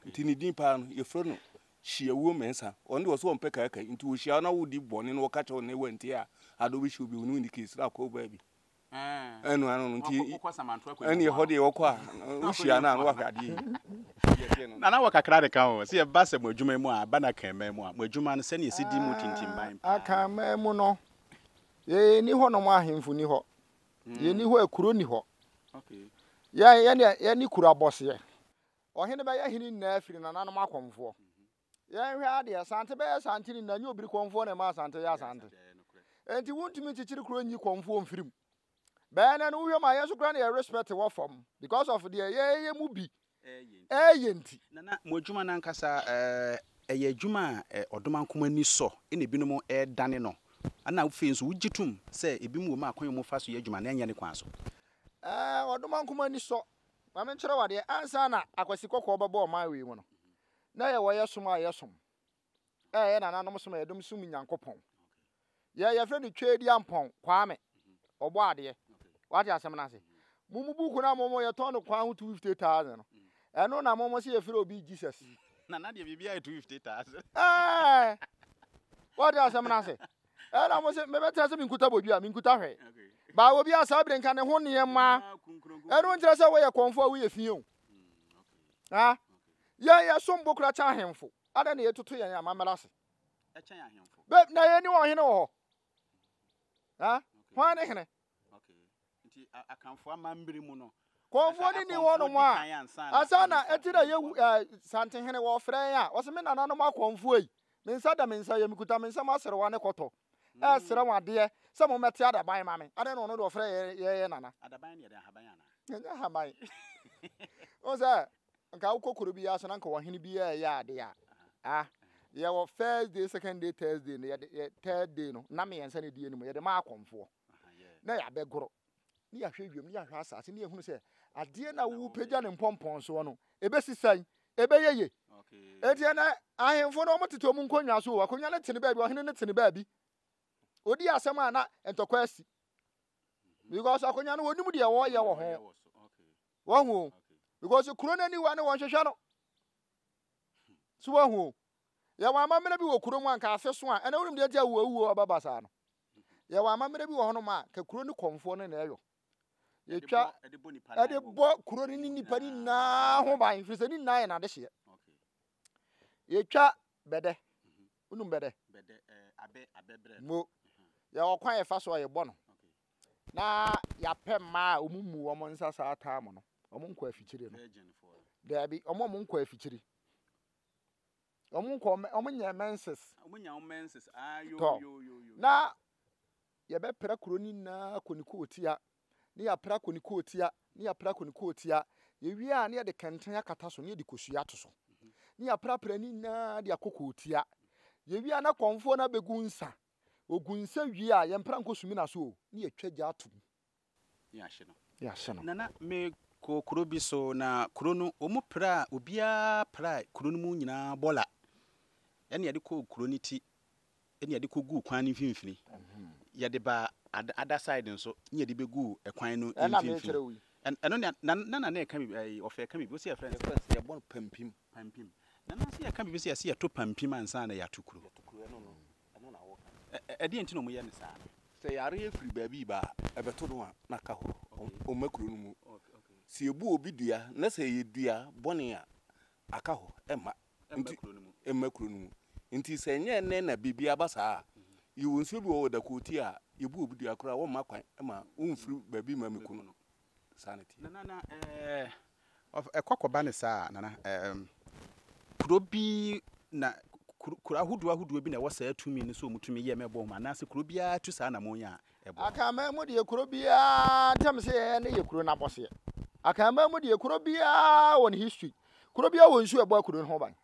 [SPEAKER 3] nti ne din paa no, yɛfrɛ no Hyiawuo Mensah. Ɔno deɛ ɔsɛ ɔmpɛ kaakai, nti ɔhyia na wodi bɔne na ɔka kyerɛ wo na wantie a, ade ɔbɛhyia obi, ɔne wo nni case na akɔ wo baabi. Ɛno ano no, nti ɛne ɛhɔ deɛ ɔkɔ a, wohyia no a na wahwɛ adeɛ yi.
[SPEAKER 1] Nana wɔ kakra de ka ho, sɛ yɛba sɛ mo adwuma mu a, aba no Akanman mu a, mo adwuma no sɛnea ɛsi di mu tintimban paa.
[SPEAKER 2] Akanman mu no, yɛnni hɔnom ahemfo nni hɔ. Yɛnni hɔ a kuro nni hɔ. Yɛn yɛne yɛne kuro abɔseɛ. Ɔhene bɛyɛ hene nyinaa firi nananom akɔmfoɔ. Yɛnhwɛ adeɛ, Asante bɛyɛ Asante no nyinaa, nyɛ obiri kɔmfoɔ na ɛma Asante yɛ Asante. Enti wontumi nkyekyere kuro nyi kɔmfoɔ mfiri mu. Bɛyɛ nɛ no wohwɛ mu a yɛn nso koraa na yɛ respect wɔ fam because of deɛ yɛyɛ mu bi ɛyɛ nti.
[SPEAKER 1] Nana, mo adwuma no ankasa ɛyɛ adwuma a ɔdomankoma ani sɔ na ebinom redane no, ɛna afei nso wogye tom sɛ ebinom wɔ mu a kwan a wɔfa so yɛ adwuma no ɛnyɛ ne kwan so?
[SPEAKER 2] Ɛɛ, ɔdomankoma ani sɔ. Ma menkyerɛ wo adeɛ, ansa na Akwasi Kɔkɔɔ bɛbɔ ɔman wei mu no, na yɛwɔ yɛ som a yɛsom, a ɛyɛ nananom som a yɛdom som Nyankopɔn. Yɛ yɛfrɛ no Tweediampɔn Kwame, ɔbɔ adeɛ. Wate asɛm no ase? Mo mu buku no a mo yɛtɔn no kwan ho 250,000 no. Ɛno na mo mo se yɛfrɛ obi Jesus.
[SPEAKER 1] Nana deɛ biribiara yɛ 250,000.
[SPEAKER 2] Ɛɛ! Wɔde asɛm no ase. Ɛna mo se mebɛtena sɛ menkuta bodua, menkuta hwee. Baa obi a saa bere nka ne ho nneɛma. Ɛno nkyerɛ sɛ woyɛ kɔmfo a woyɛ fi o. Ha? Yɛn yɛsom bo kora kyɛn ahemfo. Adɛn na yɛtoto yɛn amammerɛ ase? Be na yɛni ɔhene wɔ hɔ. Ha? Hwan ne hene?
[SPEAKER 1] Nti Akanfoɔ amambere mu no.
[SPEAKER 2] Kɔnfoɔ no ni hɔ nom a, ansa na ɛti na yɛwu ɛɛ Santehene wɔfrɛ yɛn a, wɔsɛ me nananom akɔnfoɔ yi, me nsa da me nsa yam, mekuta me nsam aserewa ne kɔtɔ, ɛresrɛ wɔn adeɛ sɛ mommɛte adaban ma me. Adɛn na ɔno deɛ ɔfrɛ yɛ yɛ nana?
[SPEAKER 1] Adaban no yɛ dɛn, ahaban anaa?
[SPEAKER 2] Ɛnyɛ ahaban. Wohu sɛ nka wokɔ kuro biara so na nka ɔhene bi reyɛ adeɛ a, ah, yɛwɔ first day, second day, third day no, yɛde yɛ third day no, nna mmiɛnsa na ɛdi anim, yɛde ma akɔmfoɔ. Na yɛabɛgoro, ne yɛahwɛ wiem, ne yɛahwɛ asase, ne yɛhunu sɛ adeɛ no a wopagya ne mpɔmpɔn soɔ no, ɛbɛsi sɛn? Ɛbɛyɛ ye. Enti ɛnɛ ahemfo no wɔtete wɔn nkonnwa so o, akonnwa no te ne baabi, ɔhene no te ne baabi. Odi asɛm a na ntɔkwa asi. Because akonnwa no wɔnim deɛ wɔreyɛ wɔ ho. Wɔhu o. Because kuro no aniwa ne wɔnhwehwɛ no. So wɔhu o. Yɛwɔ amammerɛ bi wɔ kuro mu a nka afe so a ɛnɛ wonim deɛ nti a wuo aba basaa no. Yɛwɔ amammerɛ bi wɔ hɔnom a ka kuro no kɔmfoɔ no na ɛyɔ. Yɛtwa ɛde bɔ kuro no ne nipa no nyinaa ho ban firi sɛ ne nyinaa yɛ n'adehyeɛ. Yɛtwa bɛdɛ. Wonim bɛdɛ? Mo. Yɛwɔ kwan yɛfa so a yɛbɔ no. Na yɛapɛ mmaa a wɔn mmu wɔn nsa saa taam no. Wɔn nkɔ afikyire no. Daabi, wɔn a wɔn nkɔ afikyire. Wɔn nkɔ wɔn nyɛ menses.
[SPEAKER 1] Wɔn nya wɔn menses. Ah, yo
[SPEAKER 2] Tɔ.
[SPEAKER 1] yo yo yo.
[SPEAKER 2] Na yɛbɛpra kuro no nyinaa kɔ ne kootia. Ne yɛapra kɔ ne kootia. Ne yɛapra kɔ ne kootia. Yɛwie a ne yɛde kɛntɛn akata so ne yɛde kosua ato so. Ne yɛaprapra ne nyinaa de akɔ kootia. Yɛwie a na kɔmfoɔ no abɛgu nsa. Ɔgu nsa wie a yɛmpra nkɔ sumina so o, ne yɛtwa gya ato mu.
[SPEAKER 1] Ne yɛahye no.
[SPEAKER 2] Ne yɛahye no.
[SPEAKER 1] Nana, me kɔɔ kuro bi so na kuro no wɔn pra obiara pra kuro no mu nyinaa bɔla ɛna yɛde kɔɔ kuro no ti ɛna yɛde kɔ guu kwan no mfimfini yɛde ba other side nso ne yɛde bɛ guu ɛkwan no
[SPEAKER 2] Ɛna
[SPEAKER 1] mfimfini
[SPEAKER 2] mekyerɛ wo yi.
[SPEAKER 1] ɛno na na na na ɛka bi ɔfɛ ɛka bi wosi yɛfrɛ no
[SPEAKER 3] Yɛfrɛ no sɛ yɛbɔ no pampim.
[SPEAKER 1] Pampim. Nana sɛ yɛka biribi sɛ yɛse yɛto pampim ansa na yɛato kuro.
[SPEAKER 3] Yɛto kuro ɛno no ɛno na woka.
[SPEAKER 1] Ɛdeɛn nti na wɔyɛ no saa no?
[SPEAKER 3] Sɛ yareɛ firi baabi reba a, ɛbɛto no a na aka hɔ, ɔmma kuro no mu. Sɛ yɛbu obi dua na sɛ ɛyɛ dua bɔne a, aka hɔ, ɛmma.
[SPEAKER 1] Ɛmma kuro no mu.
[SPEAKER 3] Ɛmma kuro no mu. Nti sɛ ɛnyɛ ɛnnɛ na biribi aba saa a, yɛwɔ nsuo bi wɔ hɔ Dakooti a, yɛbu obi dua koraa a, wɔmma kwan ma womfiri baabi mma mmɛku no. Saa na ɛteɛ.
[SPEAKER 1] Nana na ɛɛ Ɛkɔ kɔba no saa a, Nana, ɛɛm, kuro bi na, kuro, kuro ahodoɔ ahodoɔ bi na ɛwɔ saa tumi no sɛ wɔtumi yɛ ma ɛbɔ wɔn anaasɛ kuro biara tu saa anammɔn yi a, ɛbɔ wɔn?
[SPEAKER 2] Akanman mu deɛ kuro biara ntɛm sɛ yɛn ne yɛ kuro no abɔseɛ. Akanman mu deɛ kuro biara wɔ ne history. Kuro biara wɔ nsuo a ɛbɔ kuro no ho ban.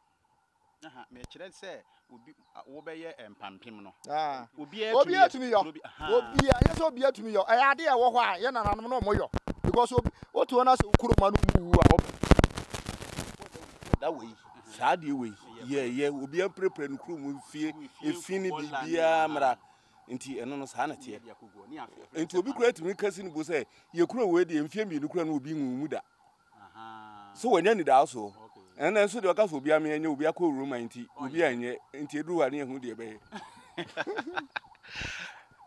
[SPEAKER 1] Aha, mekyerɛ sɛ obi wobɛyɛ mpampem no.
[SPEAKER 2] Ah.
[SPEAKER 1] Obiara
[SPEAKER 2] Obiara tumi yɔ.
[SPEAKER 1] kuro bi- aha.
[SPEAKER 2] Obiara, nyɛ sɛ obiara tumi yɔ. Ɛyɛ adeɛ a ɛwɔ hɔ a yɛn nananom no wɔn yɔ. Because obi, wote hɔ na sɛ wo kuro ma no mu wu a, ɔbɛ
[SPEAKER 3] Da wei, saa adeɛ wei, yɛyɛ, obiara mprapra ne kurom mfie, efi ne biribiara mmra. Nti ɛno no saa na ɛteɛ. Nti obi koraa tumi ka si ne bo sɛ, yɛ kuro wei deɛ mfie mmienu koraa no obi nwu mu da. So wɔnyɛ anidasoɔ. Ɛnna nso deɛ ɔka sɛ obi ame anyɛ obi akɔ Roma nti obi anyɛ nti eduru hɔ a ne yɛhu deɛ ɛbɛyɛ.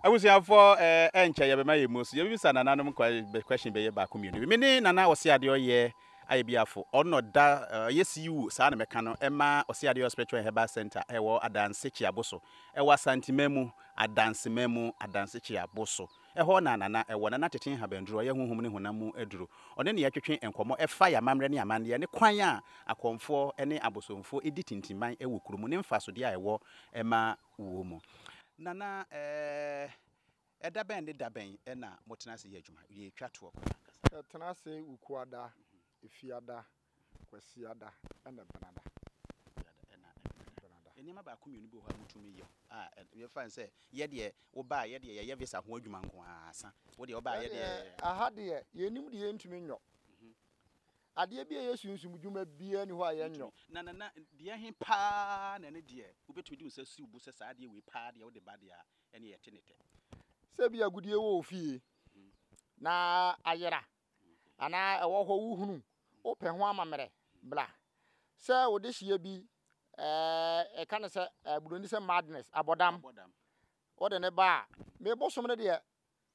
[SPEAKER 1] Abusuafoɔ ɛɛ ɛnkyɛ yɛbɛma yɛn mu so yɛbɛbisa nananom question bɛyɛ baako mmienu bi. Me ne Nana Ɔseadeɛ ɔyɛ Ayebiafo ɔno ɔda ɔyɛ CEO saa na mɛka no ɛma Ɔseadeɛ Ɔyɛ Spiritual and Herbal Center ɛwɔ Adanse Kyeaboso ɛwɔ Asanteman mu Adanseman mu Adanse Kyeaboso. Ɛhɔ na Nana wɔ. Nana tete nhabanduro, ɔyɛ honhom ne honam mu aduro. Ɔne ne yɛtwetwe nkɔmmɔ ɛfa yɛn amammerɛ ne amanneɛ ne kwan a akɔmfoɔ ne abosomfoɔ di tintimban wɔ kuro mu ne mfasodeɛ a ɛwɔ ma wɔ mu. Nana, ɛda bɛn ne da bɛn na motena ase yɛ adwuma? Yɛretwa toɔ koraa ankasa.
[SPEAKER 2] Yɛtena ase Wukuada, Efiada, Kwasiada ɛna Benada.
[SPEAKER 1] Kwasiada ɛna Benada. Nneɛma baako mmienu bi wɔ hɔ a motumi yɔ a yɛfa no sɛ yɛ deɛ woba a yɛ deɛ yɛyɛ visa ho adwuma nko ara sa. Wo deɛ woba a yɛ deɛ.
[SPEAKER 2] Aha deɛ yɛnim deɛ yɛntumi nyɔ. Adeɛ bi a ɛyɛ sunsum dwuma biara nni hɔ a yɛnyɔ.
[SPEAKER 1] Na na deɛ he paa na ɛne deɛ wobɛtumi de wo nsa si wo bo sɛ saa adeɛ wei paa deɛ wode ba deɛ a ɛne yɛte ne tɛ.
[SPEAKER 2] Sɛ bi agudeɛ wɔ wo fie na ayera anaa ɛwɔ hɔ wohunu, wopɛ ho amammerɛ. Bla. Sɛ wode hyeɛ bi ɛɛ ɛka ne sɛ ɛɛ buroni sɛ madness abɔdam. Wode ne ba a, me bosom no deɛ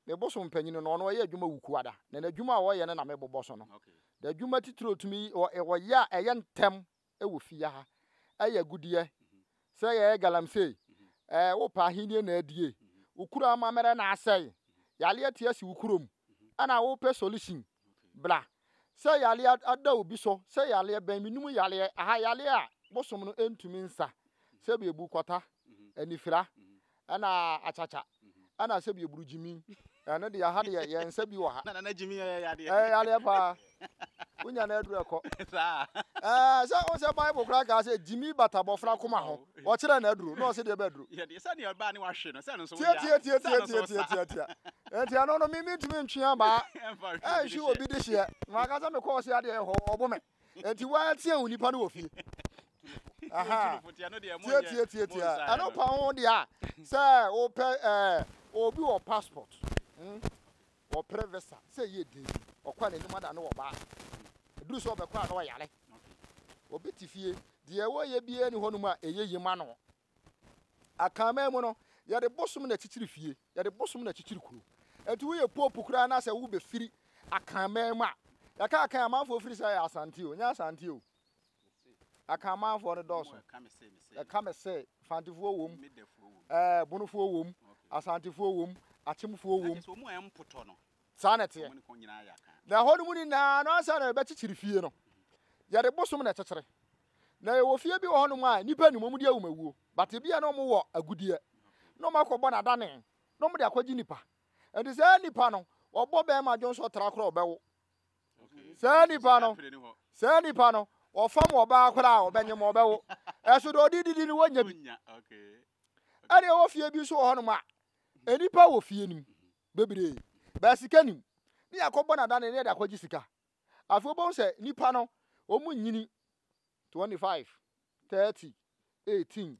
[SPEAKER 2] me bosom panyin no ɔno ɔyɛ adwuma wukuada na n'adwuma a ɔyɛ no na mebobɔ so no. Na adwuma titiri otumi ɔyɛ a ɛyɛ ntɛm wɔ fie ha ɛyɛ agudeɛ sɛ yɛyɛ galamsey ɛɛ wopɛ ahennie na adie wo kuro amammerɛ na asɛe yale ate asi wo kurom ɛna wopɛ solution bra sɛ yale ada obi so sɛ yaleɛ bɛn menim yaleɛ aha yaleɛ a bosom no ntumi nsa sɛ biebu kwata anifira ɛna akyakya ɛna sɛ bi eburu gyimi ɛno deɛ aha deɛ yɛn nsa bi wɔ ha.
[SPEAKER 1] Na nana gyimi yɛ yadeɛ.
[SPEAKER 2] Ɛyɛ yadeɛ paa wonya no aduru ɛkɔ.
[SPEAKER 1] Saa.
[SPEAKER 2] Ɛɛ sɛ o sɛ bible koraa kaa sɛ gyimi bata bɔfra koma ho ɔkyerɛ no aduro na ɔsɛ deɛ bɛ aduro.
[SPEAKER 1] Yɛ deɛ sɛ deɛ ɔbaa ne wahwe no sɛ no nso
[SPEAKER 2] woya. Tie tie tie tie tie tie tie nti ɛno no mi mi ntumi ntwe abaa ɛnhwe obi de hyeɛ na waka sɛ mekɔ ɔse adeɛ hɔ ɔbo me. Enti woateɛ wo nipa no wɔ fie. Tie tie tie tie. Ɛno pa ho deɛ a sɛ wopɛ ɛɛ obi wɔ passport hmm wɔpere visa sɛ ɛyɛ den bi ɔkɔ a n'anim ada ne ɔbaa ɛduru sɛ ɔbɛkɔ a na ɔyare obi te fie deɛ wɔyɛ biara ni hɔnom a ɛyɛ yi ma no Akanman mu no, yɛde bosom na ɛkyekyere fie, yɛde bosom na ɛkyekyere kuro. Enti woyɛ pope koraa na sɛ wobɛfiri Akanman mu a, yɛka Akan amanfoɔ firi sɛ ɛyɛ Asante o, nyɛ Asante o. Akanmanfoɔ no dɔɔso. Yɛka me se, Fantefoɔ wom, ɛɛ Bonofoɔ wom, Asantefoɔ wom, Akyemfoɔ wom. Saa na ɛteɛ. Na ɛhɔ no mu nyinaa no ansa na yɛbɛkyekyere fie no, yɛde bosom na ɛkyekyere. Na yɛwɔ fie bi wɔ hɔnom a nnipa nim wɔn de awumawuo, but ebi a na wɔn wɔ agudeɛ, na wɔn akɔbɔ no adane, na wɔn de akɔgye nipa. Nti saa nipa no, wɔbɔ bɛrima dwonsɔ tra koraa ɔbɛwo. Saa nipa no, saa nipa no, wɔfam ɔbaa koraa ɔbɛnyem ɔbɛwo. Ɛso deɛ ɔde didi no wɔnya bi. Ɛna ɛwɔ fie bi nso wɔ hɔnom a, nnipa wɔ fie no mu bebree, bɛɛ sika nim. Ne yɛakɔbɔ no adane ne yɛde akɔgye sika. Afei wobɛhu sɛ nnipa no, wɔn nyini 25, 30, 18,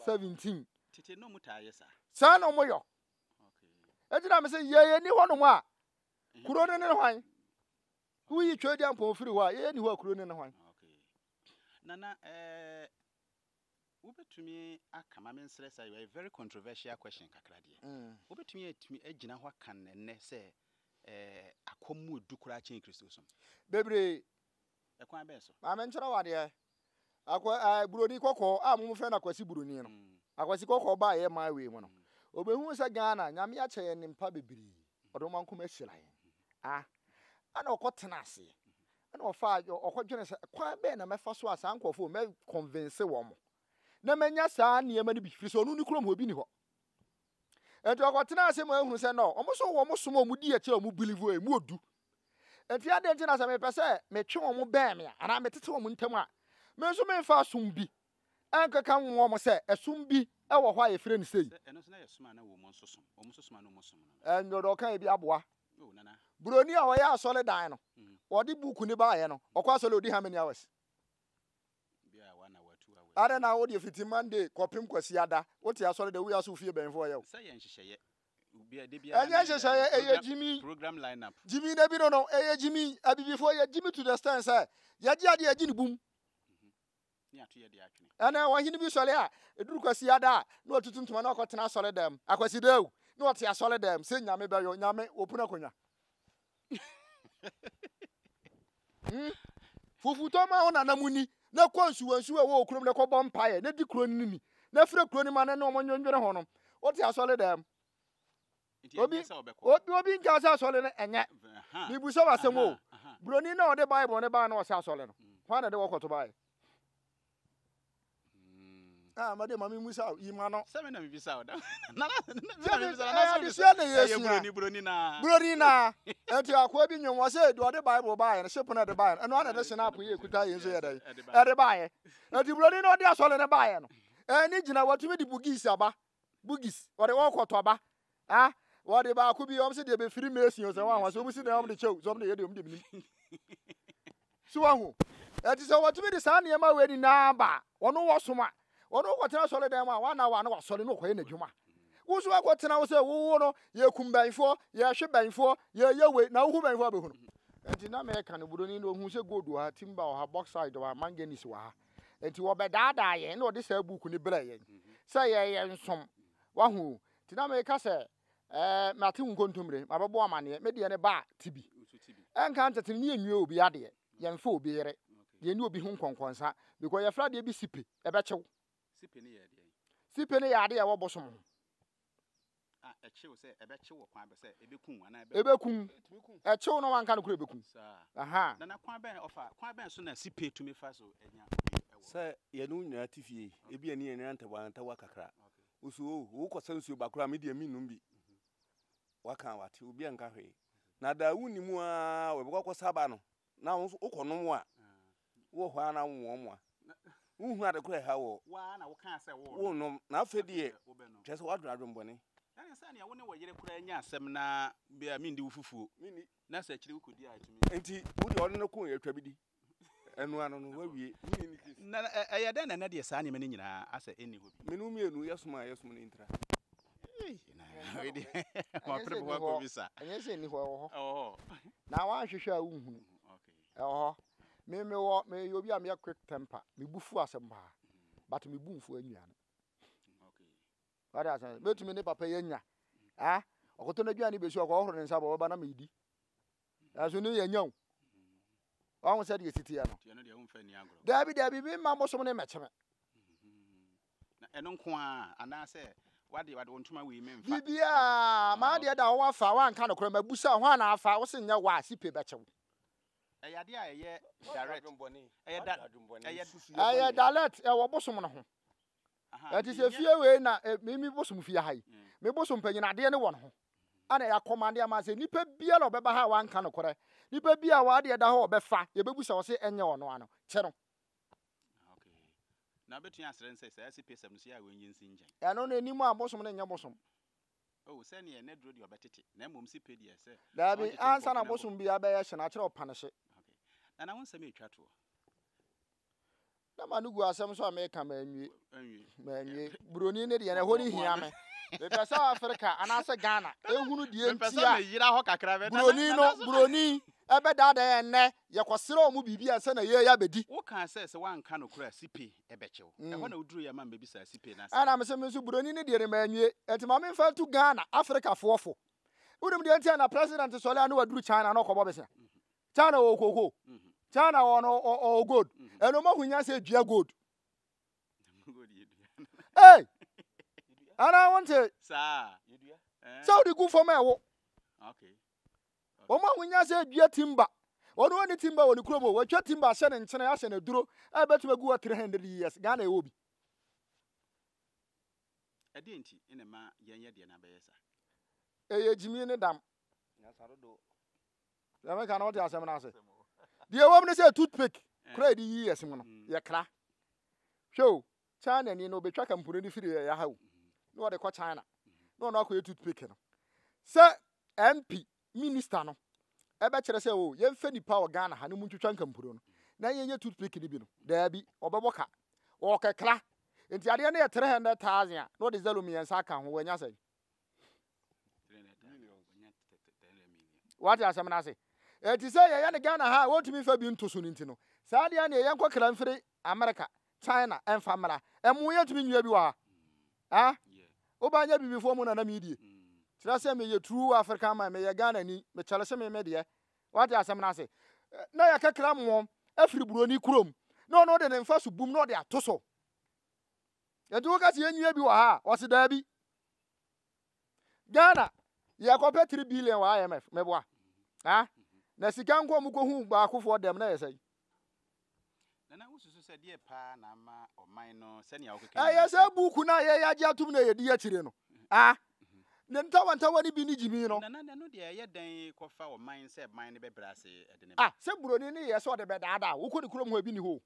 [SPEAKER 2] 17.
[SPEAKER 1] Tete no wɔn taa yɛ saa.
[SPEAKER 2] Saa na wɔn yɔ. Eti na me sɛ yɛyɛ ni hɔnom a, kuro no ne hwan? Woyi Twedeɛ Mpɔn firi hɔ a, yɛyɛ ni hɔ a kuro no ne hwan?
[SPEAKER 1] Nana, eh, Wobɛtumi aka, ma mensrɛ saa, a very controversial question kakra deɛ. Wobɛtumi atumi agyina hɔ aka no ɛnnɛ sɛ eh, akɔm mu edu koraa kyɛn Kristosom?
[SPEAKER 2] Bebree.
[SPEAKER 1] Ɛkwan bɛn so?
[SPEAKER 2] Ma menkyerɛ wo adeɛ. Akwa, eh, Buroni kɔkɔɔ a momfrɛ no Akwasi Buroni no. Akwasi kɔkɔɔ baa yɛ man wei mu no, obɛhuu sɛ Ghana, Nyame akyɛ yɛn nnempa bebree. Ɔde ɔman kɔm ahyira yɛn. Ah, ɛna ɔkɔtena aseɛ. Ɛna ɔfaa ɔkɔdwene sɛ kwan bɛn na mɛfa so a saa nkurɔfoɔ mɛ convince wɔn na manya saa nneɛma no bi firi sɛ ɔno ne kurom hɔ bi ni hɔ. Nti ɔkɔtena ase ma ehunu sɛ no wɔn so wɔn som a wɔn di akyi a wɔn believe emu odu. Nti adɛn nti na sɛ mepɛ sɛ metwe wɔn bɛn me a anaa metete wɔn ntam a me nso memfa som bi ɛnkeka wɔn sɛ ɛsom bi wɔ hɔ a yɛfrɛ no sei.
[SPEAKER 1] Ɛno nso na yɛ som a na wɔn nso som wɔn nso som a na wɔn som
[SPEAKER 2] no. Ɛnyɛ deɛ ɔka ebi aboa. Buroni a ɔyɛ asɔredan no, ɔde buku no baeɛ no, ɔkɔ asɔre ɔdi how many hours? Adɛn na wode fiti Monday kɔpem Kwasiada wote asɔre dɛ woyɛ asɔ fie bɛnfoɔ yɛ wo? Ɛnyɛ nhyehyɛeɛ, ɛyɛ gyimi. Gyimi na bi no no, ɛyɛ gyimi. Abibifoɔ yɛ gyimi to the extent sɛ yɛgye adeɛ yɛgye ne bum. Ɛnɛ ɔhene bi sɔre a, ɛduru Kwasiada a, na watutu ntoma na wakɔtena asɔre dɛm. Akwasida o, na ɔte asɔre dɛm sɛ nyame bɛyɔ, nyame wɔpunu akonnwa. Hmm? Fufutɔ ma wo nana mu ni, na kɔ nsuwansuwa ɛwɔ okurom na kɔbɔ mpaeɛ, na di kuro no ni, na frɛ kuro no ma no ne wɔn nwendwene ho no. Wote asɔre dɛm. Obi obi obi nka sɛ asɔre no ɛnyɛ. Mibisa wɔ asɛm o. Buroni na ɔde Bible no baa na ɔsɛ asɔre no. Hwan na ɛde wɔkɔto baeɛ? Ah, made ma memusa yi ma no.
[SPEAKER 1] Sɛ me na mebisa wo da.
[SPEAKER 2] Adesua na yɛsua.
[SPEAKER 1] Buroni buroni na.
[SPEAKER 2] Buroni na. Enti akoa bi nwom wɔ sɛ deɛ ɔde Bible baeɛ no ship no ɛde baeɛ no ɛno ana ɛde hyɛ yɛ ekuta yɛn nso yɛ dɛ ɛde baeɛ. Enti buroni na ɔde asɔre no baeɛ no ɛne gyina watumi de bugis aba bugis wɔde wɔkɔtɔ aba ah wɔde baako bi wɔn sɛ deɛ bɛfiri mason sɛ wɔn ahosuo wɔn si deɛ wɔn de kyɛw sɛ wɔn de yɛ deɛ wɔn de minim so wɔn ho ɛti sɛ wɔtumi de saa nneɛma wei nyinaa ba wɔn wɔ som a wɔn kɔtena asɔre dan mu a wɔn anawa no wasɔre no kɔyɛ n'adwuma woso akɔtena wo sɛ wowo no yɛkum bɛnfoɔ yɛhwe bɛnfoɔ yɛyɛ wei na wohu bɛnfoɔ abɛhunu. Nti na meka no, buroni no ohuu sɛ gold wɔ ha, timber wɔ ha, bauxite wɔ ha, manganese wɔ ha. Nti wɔbɛdaadaa yɛn na ɔde saa buuku no brɛɛ yɛn sɛ yɛyɛ nsom. Wahu o. Nti na meka sɛ ɛɛ mate wo nkontommire, mabɛbɔ amaneɛ, me deɛ no ba a, ti bi. Ɛnka ntete no ne yɛnwie obi adeɛ, yɛmfa obi yere, yɛnni obi ho nkɔnkɔnsa because yɛfrɛ adeɛ bi sipe, ɛbɛkyew.
[SPEAKER 1] Sipe no yɛ deɛn?
[SPEAKER 2] Sipe no yɛ adeɛ a ɛwɔ bosom ho.
[SPEAKER 1] A ɛkyew sɛ ɛbɛkyew wɔ kwan bɛ sɛ ɛbɛku anaa ɛbɛ.
[SPEAKER 2] Ɛbɛku. Ɛkyew na wanka no koro ɛbɛku.
[SPEAKER 1] Saa.
[SPEAKER 2] Aha.
[SPEAKER 1] Nana kwan bɛn ɔfa kwan bɛn so na sipe tumi fa so nya obi ɛwɔ.
[SPEAKER 3] Sɛ yɛne wo nyinaa te fie, ebi a ne yɛn nyinaa ntawa ntawa kakra. Wo so o, wokɔsa nsuo ba koraa me deɛ mennom bi. Waka a wate, obi anka hwee. Na daa wonni mu ara wɔbɛkɔ akɔsa aba no na wo nso wokɔnom a, wowɔ hɔ ara na womoamoa. Wonhunu ade koraa ɛha wɔ.
[SPEAKER 1] Wo ara na wokaa sɛ worenom.
[SPEAKER 3] Worenom. Na afei deɛ, kyerɛ sɛ woadwene adwemmɔne.
[SPEAKER 1] Ɛne sɛnea wo ne wo yere koraa nya asɛm na bia mendi wo fufuo.
[SPEAKER 3] Menni.
[SPEAKER 1] Na sɛ akyire wokɔdi a ɛtumi.
[SPEAKER 3] Nti wo deɛ ɔne no ko yɛ twa bi di. Ɛno ano no woawie. Menni ne case.
[SPEAKER 1] Na ɛyɛ dɛn na ɛnɛ deɛ saa nneɛma no nyinaa asɛ ɛnni hɔ bio?
[SPEAKER 3] Me ne wo mmienu yɛsom a yɛsom no ntra.
[SPEAKER 1] Ei, na wei deɛ mapere me ho akɔbisa.
[SPEAKER 2] Ɛnyɛ sɛ ɛnni hɔ, ɛwɔ hɔ.
[SPEAKER 1] Ɛwɔ hɔ.
[SPEAKER 2] Na woanhwehwɛ a wonhunu.
[SPEAKER 1] Okay.
[SPEAKER 2] Ɛwɔ hɔ. Me mewɔ meyɛ obi a meyɛ quick temper. Me bu fu asɛm paa. But me bu mfu anuane.
[SPEAKER 1] Okay.
[SPEAKER 2] Wade asɛm. Mɛtumi ne papa yi anya. Ah, ɔkɔtɔ n'aduane bɛsi ɔkɔhoro ne nsa bɔ ɔbɛba na medi. Nanso ne yɛ nya o. Wahu sɛ deɛ ɛsi teɛ no. Daabi daabi me mma bosom ne mmɛkye me.
[SPEAKER 1] Na ɛno nko ara anaasɛ wade wade wo ntoma wei memfa.
[SPEAKER 2] Biribiara maa deɛ da hɔ wafa wanka nokorɛ mabusa hwan na afa wo se nyɛ wa sipe bɛkye wo.
[SPEAKER 1] Ɛyɛ adeɛ a ɛyɛ direct. Ɛyɛ da ɛyɛ.
[SPEAKER 2] Ɛyɛ direct ɛwɔ bosom no ho. Ɛti sɛ fie wei na me me bosom fie ha yi. Me bosom panyin adeɛ ne wɔ ne ho. Ana yɛakɔmande ama sɛ nipa biara ɔbɛba ha a wanka nokorɛ. Nipa bi a wadeɛ da hɔ ɔbɛfa yɛbɛbusa wɔ se ɛnyɛ ɔno ano. Kyɛ no.
[SPEAKER 1] Okay. Na wobɛtumi asrɛ no sɛ saa sipesɛm no so yɛ a wɔnyi nsi nkyɛn.
[SPEAKER 2] Ɛno no anim a bosom no nyɛ bosom.
[SPEAKER 1] Oh, sɛneɛ na duro deɛ ɔbɛtete, na mmom sipe deɛ sɛ.
[SPEAKER 2] Daabi, ansa na bosom biara bɛyɛ hye no, akyerɛ ɔpanehye.
[SPEAKER 1] Okay. Nana, wo nsɛm ɛtwa toɔ.
[SPEAKER 2] Na ma no gu asɛm so a meka manwie. Manwie. Buroni ne deɛ na ɛhɔ no hia me. Mepɛ sɛ Africa anaasɛ Ghana ehunu deɛ nti
[SPEAKER 1] a
[SPEAKER 2] buroni no buroni ɛbɛdaadaa yɛn nnɛ yɛkɔsrɛ wɔn biribi ansa na yɛyɛ abɛdi.
[SPEAKER 1] Wokaa sɛ sɛ woanka nokorɛ a sipe ɛbɛkye wo. Ɛhɔ na woduruiɛ ma mebɛbisaa sipe no asɛm.
[SPEAKER 2] Ɛna mese me nso buroni no deɛ no manwie. Enti ma memfa ntu Ghana Africafoɔ fo. Wonim deɛ nti a na president sɔre a na waduru China na ɔkɔbɔ besea? China wɔ koko. China wɔ no ɔwɔ gold. Ɛno ɔmo ahu nyansa edua gold. Hey! Ana wonte? Sɛ wode gu fam a ɛwo. Wɔn a wonya sɛ dua timba. Wɔn wɔn ni timba wɔ ne kurom o. Wɔatwa timba ahyɛ ne nkyene ahyɛ ne duro a ɛbɛtumi agu hɔ 300 years. Ghana ɛwɔ bi.
[SPEAKER 1] Ɛdeɛ nti na ɛma yɛn yɛ deɛ no abɛyɛ saa?
[SPEAKER 2] Ɛyɛ gyimii ne dam. Deɛ meka no wote asɛm no ase. Deɛ ɛwɔ mu ne sɛ toothpick kora yɛde yi yɛse mu no yɛkra. Hwɛ o, China ni no obetwa kampuni no firi ɛyɛ ha o na ɔde kɔ China na ɔno akɔyɛ toothpick no. Sɛ MP minister no ɛbɛkyerɛ sɛ o yɛmfɛ nipa wɔ Ghana ha no mu ntwitwa nkampuro no na yɛnyɛ toothpick no bi no, daabi, ɔbɛbɔ ka. Ɔkɛkra. Nti adeɛ no yɛ 300,000 a na ɔde zero mmiɛnsa aka ho, wanya sɛn? Wate asɛm no ase? Ɛti sɛ yɛyɛ no Ghana ha a wɔntumi mfa bi nto so no nti no, saa deɛ neɛ yɛnkɔ kra mfiri America, China ɛmfa mmra. Ɛmo yɛntumi nnua bi wɔ ha. Ah? Woba nyɛ bibifoɔ mu na na meredie. Kyerɛ sɛ meyɛ true African man, meyɛ Ghana ni, mekyɛre se me me deɛ. Wate asɛm no ase? Na yɛkɛkra mo afiri buroni kurom na ɔno de ne mfa so bum na ɔde ato so. Enti woka sɛ yɛnnua bi wɔ ha a, ɔse daabi. Ghana, yɛkɔpɛ 3 billion wɔ IMF, meboa. Ha? Na sika nko a wɔkɔhu baakofoɔ dɛm na yɛ sɛn?
[SPEAKER 1] Nana, wosusu sɛ deɛ paa na ama ɔman no sɛnea wokeka
[SPEAKER 2] Ɛyɛ sɛ buuku no a yɛyɛ agye atom na yɛdi akyire no. Ah, ne ntawantawa no bi ne gyimi no.
[SPEAKER 1] Nana, ɛno deɛ ɛyɛ dɛn kɔfa ɔman sɛ man no bɛbrɛ ase de ne
[SPEAKER 2] ba? Ah, sɛ buroni no yɛ sɛ ɔde bɛdaadaa wo, wokɔ ne kurom hɔ ebi ni hɔ o.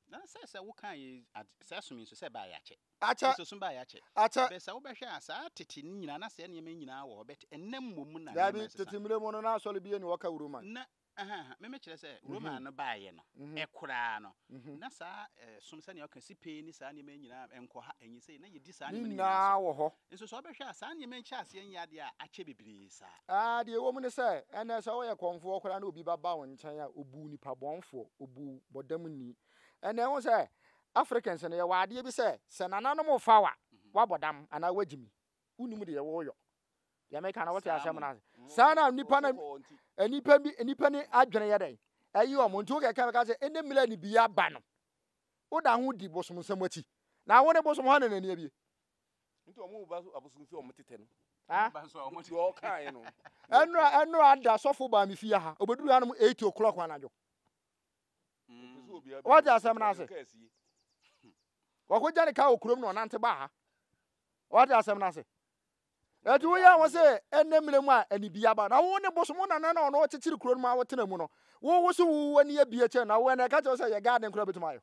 [SPEAKER 1] Na sɛ sɛ wokaa yi ad saa som yi nso sɛ ɛbaeɛ akyɛ.
[SPEAKER 2] Akyɛ.
[SPEAKER 1] Nso som baeɛ akyɛ.
[SPEAKER 2] Akyɛ.
[SPEAKER 1] Bɛ sɛ wobɛhwɛ a saa tete no nyinaa na saa nneɛma yi nyinaa wɔ hɔ but ɛnnɛ mmom na
[SPEAKER 2] Daabi,
[SPEAKER 1] nneɛma asesa.
[SPEAKER 2] tete mmerɛ mu no na asɔre bi nni hɔ ka Roman.
[SPEAKER 1] Na. Ahaa, me mekyerɛ sɛ Roman no baeɛ no, ɛkoraa no, na saa som sɛnea ɔka sipee ne saa nneɛma yi nyinaa nkɔ ha, ɛnyɛ sei, na yɛdi saa
[SPEAKER 2] Ne
[SPEAKER 1] nneɛma no nyinaa
[SPEAKER 2] nyinaa
[SPEAKER 1] so.
[SPEAKER 2] wɔ hɔ.
[SPEAKER 1] Nso sɛ wobɛhwɛ a, saa nneɛma yi nhyɛ aseɛ nyɛ adeɛ a akyɛ bebree saa.
[SPEAKER 2] Ah, deɛ ɛwɔ mu ne sɛ, ɛnnɛ sɛ woyɛ kɔmfoɔ koraa na obi ba ba wo nkyɛn a, ɔbu wo nipa bɔnfoɔ, ɔbu wo bɔdamni. Ɛnnɛ wohu sɛ Africans no, yɛwɔ adeɛ bi sɛ, sɛ nananom refa wo a, woabɔ dam anaa woagyimi. Wonnim deɛ woreyɔ. Deɛ meka no, wote asɛm no ase? Saa na nipa na nipa bi nipa ni adwene yɛ dɛn? Ɛyɛ wɔn. Nti wokɛkɛ bɛka sɛ ɛnɛ mmerɛ ne bi aba no, woda ho di bosom nsɛm akyi. Na wo ne bosom hɔ na n'ani abie.
[SPEAKER 3] Nti wɔn ba abosomfie wɔn tetɛ no.
[SPEAKER 2] Ah?
[SPEAKER 3] Deɛ ɔkaeɛ no.
[SPEAKER 2] Ɛnora ɛnora ada sɔfo baa me fie ha. Obeduru hanom 8 o'clock anadwo. Wɔte asɛm no ase. Wɔkɔgya ne ka wɔ kurom na ɔnante baa ha. Wɔte asɛm no ase. Ɛti woyɛ ho sɛ ɛnɛ mmerɛ mu a anibia aba na wo ne bosom wo nana na ɔno ɔkyekyere kuro no mu a wotena mu no wo wo so wo ani abie kyɛn na wo ɛnɛ ɛka kyerɛ sɛ yɛ garden koraa bɛtumi ayɔ.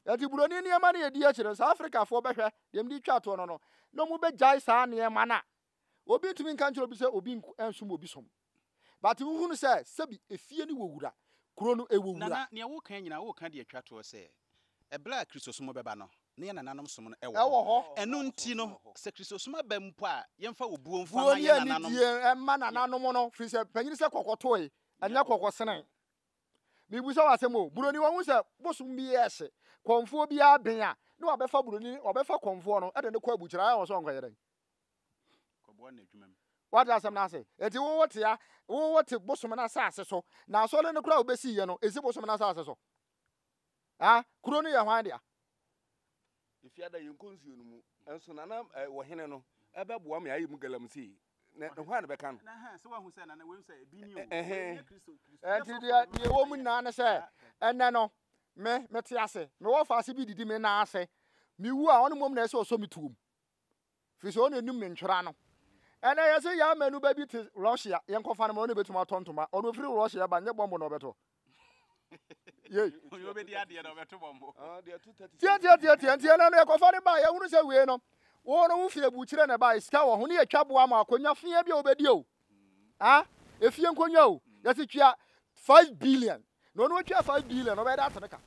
[SPEAKER 2] Ɛti buroni nneɛma no yɛdi akyire no saa Afrikafoɔ bɛhwɛ deɛ mede twa toɔ no no na ɔmo bɛgyae saa nneɛma no a obi ntumi nka nkyerɛ obi sɛ obi nsom obi som. But wohunu sɛ sɛbi efie no wɔ wura, kuro no ɛwɔ wura.
[SPEAKER 1] Nana, nea woreka yi nyinaa, woreka de atwa toɔ sɛ, ɛberɛ a Kristosom bɛba no, na yɛn nananom som no wɔ
[SPEAKER 2] Ɛwɔ hɔ.
[SPEAKER 1] Ɛno nti no, sɛ Kristosom aba mpo a, yɛmfa obuo mfa
[SPEAKER 2] Buo
[SPEAKER 1] ma
[SPEAKER 2] ne
[SPEAKER 1] yɛn nananom.
[SPEAKER 2] anidie mma nananom no, firi sɛ panyini sɛ kɔkɔtoe, ɛnyɛ kɔkɔsene. Mebisa wo asɛm o, buroni wahu sɛ bosom bi yɛ hye, kɔmfoɔ bi aben a, ne wabɛfa buroni, wabɛfa kɔmfoɔ no de no kɔ abukyire, ayɛ wɔ sɛ ɔnkɔyɛ dɛn?
[SPEAKER 1] Kɔboa no adwuma mu.
[SPEAKER 2] Wate asɛm no ase? Enti wo wote a, wo wote bosom no asase so, na asɔre no koraa a wobɛsiiɛ no, ɛsi bosom no asase so. Ah, kuro no yɛ hwan dea?
[SPEAKER 3] Efiada yɛnkɔ nsuo no mu nso nana eh, ɔhene no ɛbɛboa me ayɛ mu galamsey na na hwan na bɛka no.
[SPEAKER 2] Enti deɛ deɛ ɛwɔ mu nyinaa ne sɛ ɛnɛ no me mete ase mewɔ faase bi didi me nan ase mewu a ɔno mmom na ɛsɛ ɔsɔ me tuom Firi sɛ ɔna nim ne ntwerɛ ano. Ɛnɛ yɛse yɛn amanu ba bi te Russia, yɛnkɔfa no ma ɔne bɛtumi atɔ ntoma. Ɔno ɔfiri Russia ba, nyɛ bɔmbo na ɔbɛtɔ. Yei. Tie tie tie tie nti ɛnɛ no yɛkɔfa no ba yɛhunu sɛ wei no wo no wo fie bukyerɛ na ɛbaeɛ sika wɔ ho ne yɛtwa boa ma akonnwa fea bi a wobɛdi o. Ah, efie nkonnwa o. Yɛse twia 5 billion. Na ɔno ɔtwa 5 billion ɔbɛyɛ dɛ ate ne ka.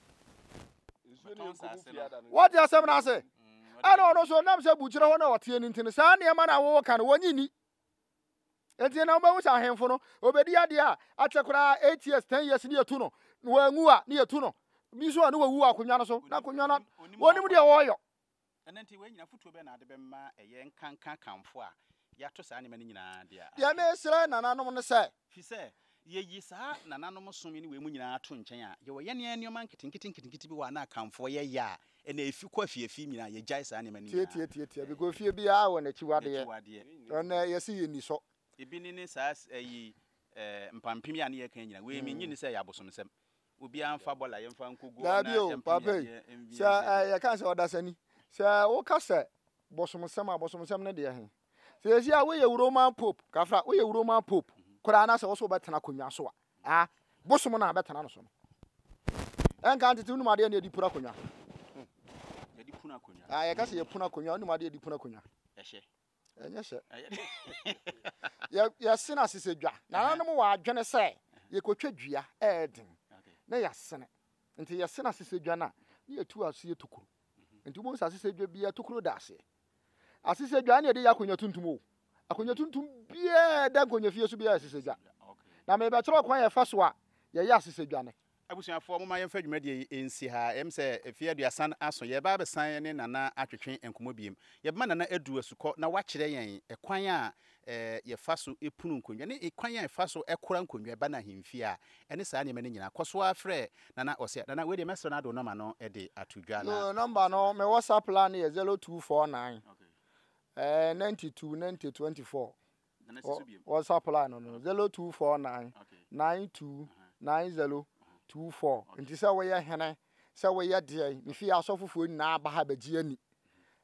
[SPEAKER 2] Wɔte asɛm no ase. Ɛna ɔno nso nam sɛ bukyerɛ hɔ na ɔteɛ no nti no saa nneɛma no a wɔka no wɔnyi ni. Nti na wobɛhu sɛ ahemfo no obɛdi adeɛ a akyɛ koraa 8 years 10 years ne yɛtu no na wɔanwu a ne yɛtu no bi nso a ne wɔwu wɔ akonnwa no so na akonnwa no wɔnim deɛ wɔreyɔ.
[SPEAKER 1] Ɛno nti, wei nyinaa, afotuo bɛn na wode bɛma ɛyɛ nkanka Akanfoɔ a yɛato saa nneɛma no nyinaa de a?
[SPEAKER 2] Deɛ mesrɛ nananom ne sɛ.
[SPEAKER 1] Firi sɛ, yɛyi saa nananom som yi ne wei mu nyinaa to nkyɛn a, yɛwɔ yɛn ara nneɛma nketenkete nketenkete bi wɔ hɔ a na Akanfoɔ yɛyɛ a, ɛnna ɛfi kɔ afiafi nyinaa, yɛgyae saa nneɛma no nyinaa.
[SPEAKER 2] Tiatiatiatia, because fie biara wɔ n'akyiwadeɛ.
[SPEAKER 1] N'akyiwadeɛ.
[SPEAKER 2] Ɛnnɛ, yɛse yɛnni sɔ.
[SPEAKER 1] Ebi ne ne saa ayi eh, mpampim yi a ne yɛka yi nyinaa, wei mennye nni sɛ ɛyɛ abosomsɛm. Obiara mfa bɔla yɛmfa nkɔgu hɔ
[SPEAKER 2] Daabi
[SPEAKER 1] na
[SPEAKER 2] o,
[SPEAKER 1] yɛmpem
[SPEAKER 2] papa yi,
[SPEAKER 1] yadeɛ mvi
[SPEAKER 2] sɛ
[SPEAKER 1] ɛnsɛ
[SPEAKER 2] eh, yɛka sɛ ɔdasani, sɛ woka sɛ bosomsɛm a, bosomsɛm no deɛ he? Sɛ yɛsi a woyɛ Roman Pope, kafra, woyɛ Roman Pope koraa na sɛ wo so wobɛtena akonnwa so a, ah, bosom no a bɛtena no so no. Ɛnka ntete wonim adeɛ ne yɛde punu akonnwa.
[SPEAKER 1] Yɛde punu akonnwa.
[SPEAKER 2] Ah, yɛka sɛ yɛpunu akonnwa, wonim adeɛ yɛde punu akonnwa.
[SPEAKER 1] Ɛhyɛ.
[SPEAKER 2] Ɛnyɛ hyɛ. Yɛsene asesɛdwa. Nananom wɔ adwene sɛ yɛkɔtwa dua ɛyɛ den na yɛasene. Nti yɛsene asesɛdwa no a, na yɛtu aseɛ tokuro. Nti wobɛhu sɛ asesɛdwa biara tokuro da aseɛ. Asesɛdwa ne yɛde yɛ akonnwa tuntum o. Akonnwa tuntum biara ɛda nkonnwa fie so biara yɛ asesɛdwa. Na mebɛkyerɛ ɔkwan yɛfa so a yɛyɛ asesɛdwa no.
[SPEAKER 1] Abusuafoɔ momma yɛmfa dwumadie yi nsi ha. Ɛyɛ me sɛ mfeɛ aduasan aso yɛreba abɛsan ne Nana atwetwe nkɔmmɔ biem. Yɛbɛma Nana adu asukɔ na wakyerɛ yɛn kwan a yɛfa so punu nkonnwa ne kwan a yɛfa so kora nkonnwa ɛba no ahemfie a ɛne saa nneɛma no nyinaa. Kɔ so ara frɛ Nana Ɔsea. Nana wei deɛ mɛsrɛ no ade wo nɔma no de ato dwa na.
[SPEAKER 2] Yo, nɔmba no, me WhatsApp line no yɛ 0249 92 90 24. WhatsApp line no no 0249 92 90 24. Nti sɛ woyɛ hene, sɛ woyɛ deɛn, me fie asɔfofoɔ nyinaa ba ha bɛgye ani,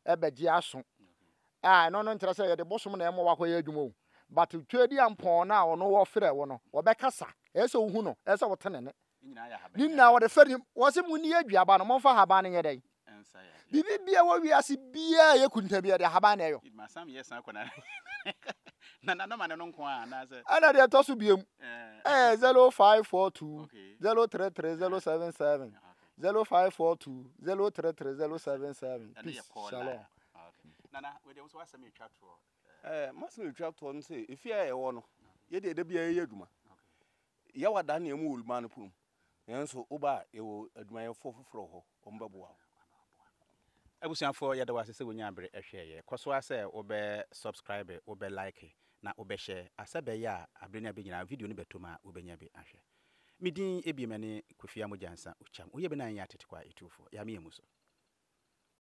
[SPEAKER 2] ɛbɛgye aso. A ɛno no nkyerɛ sɛ yɛde bosom na ɛma wakɔyɛ adwuma o. But Tweaduampɔn no a ɔno wɔfrɛ wo no, wɔbɛkasa. Ɛyɛ sɛ wohu no, ɛyɛ sɛ wote ne nne. Ne nyinaa wɔde fɛ ne wɔse monni aduaba no, momfa haban no nyɛ dɛn? Biribi bia wɔ wiase biaa yɛ kunta bi yɛde ahaban na ɛyɔ.
[SPEAKER 1] Nana nɔma no no nko ara anaasɛ?
[SPEAKER 2] Ɛna deɛ ɛtɔ so biom ɛyɛ 0542 033 077 0542 033 077. Peace, shalom.
[SPEAKER 1] Nana, wei deɛ wo nso w'asɛm retwa toɔ.
[SPEAKER 3] Ɛɛ, m'asɛm retwa toɔ no sɛ efie a yɛwɔ no, yɛ deɛ da biara yɛyɛ adwuma. Yɛwɔ adan nea mu wɔ Olumaa no pono mu. Nanso woba a, yɛwɔ adwumayɛfoɔ foforɔ wɔ hɔ, wɔbɛboa wo.
[SPEAKER 1] Abusuafoɔ yɛda wo ase sɛ wonyaa bere hwɛɛ yɛ. Kɔ so ara sɛ wobɛ subscribe, wobɛ like na wobɛ share asɛ bɛyɛ a abere ne abere nyinaa video no bɛtɔ mu a wobɛnya bi ahwɛ. Me din ebiem ɛne Kofi Amogyansa Okyam. Woyɛ bi na nyɛ atetekwa etuofoɔ. Yame yɛ mu so.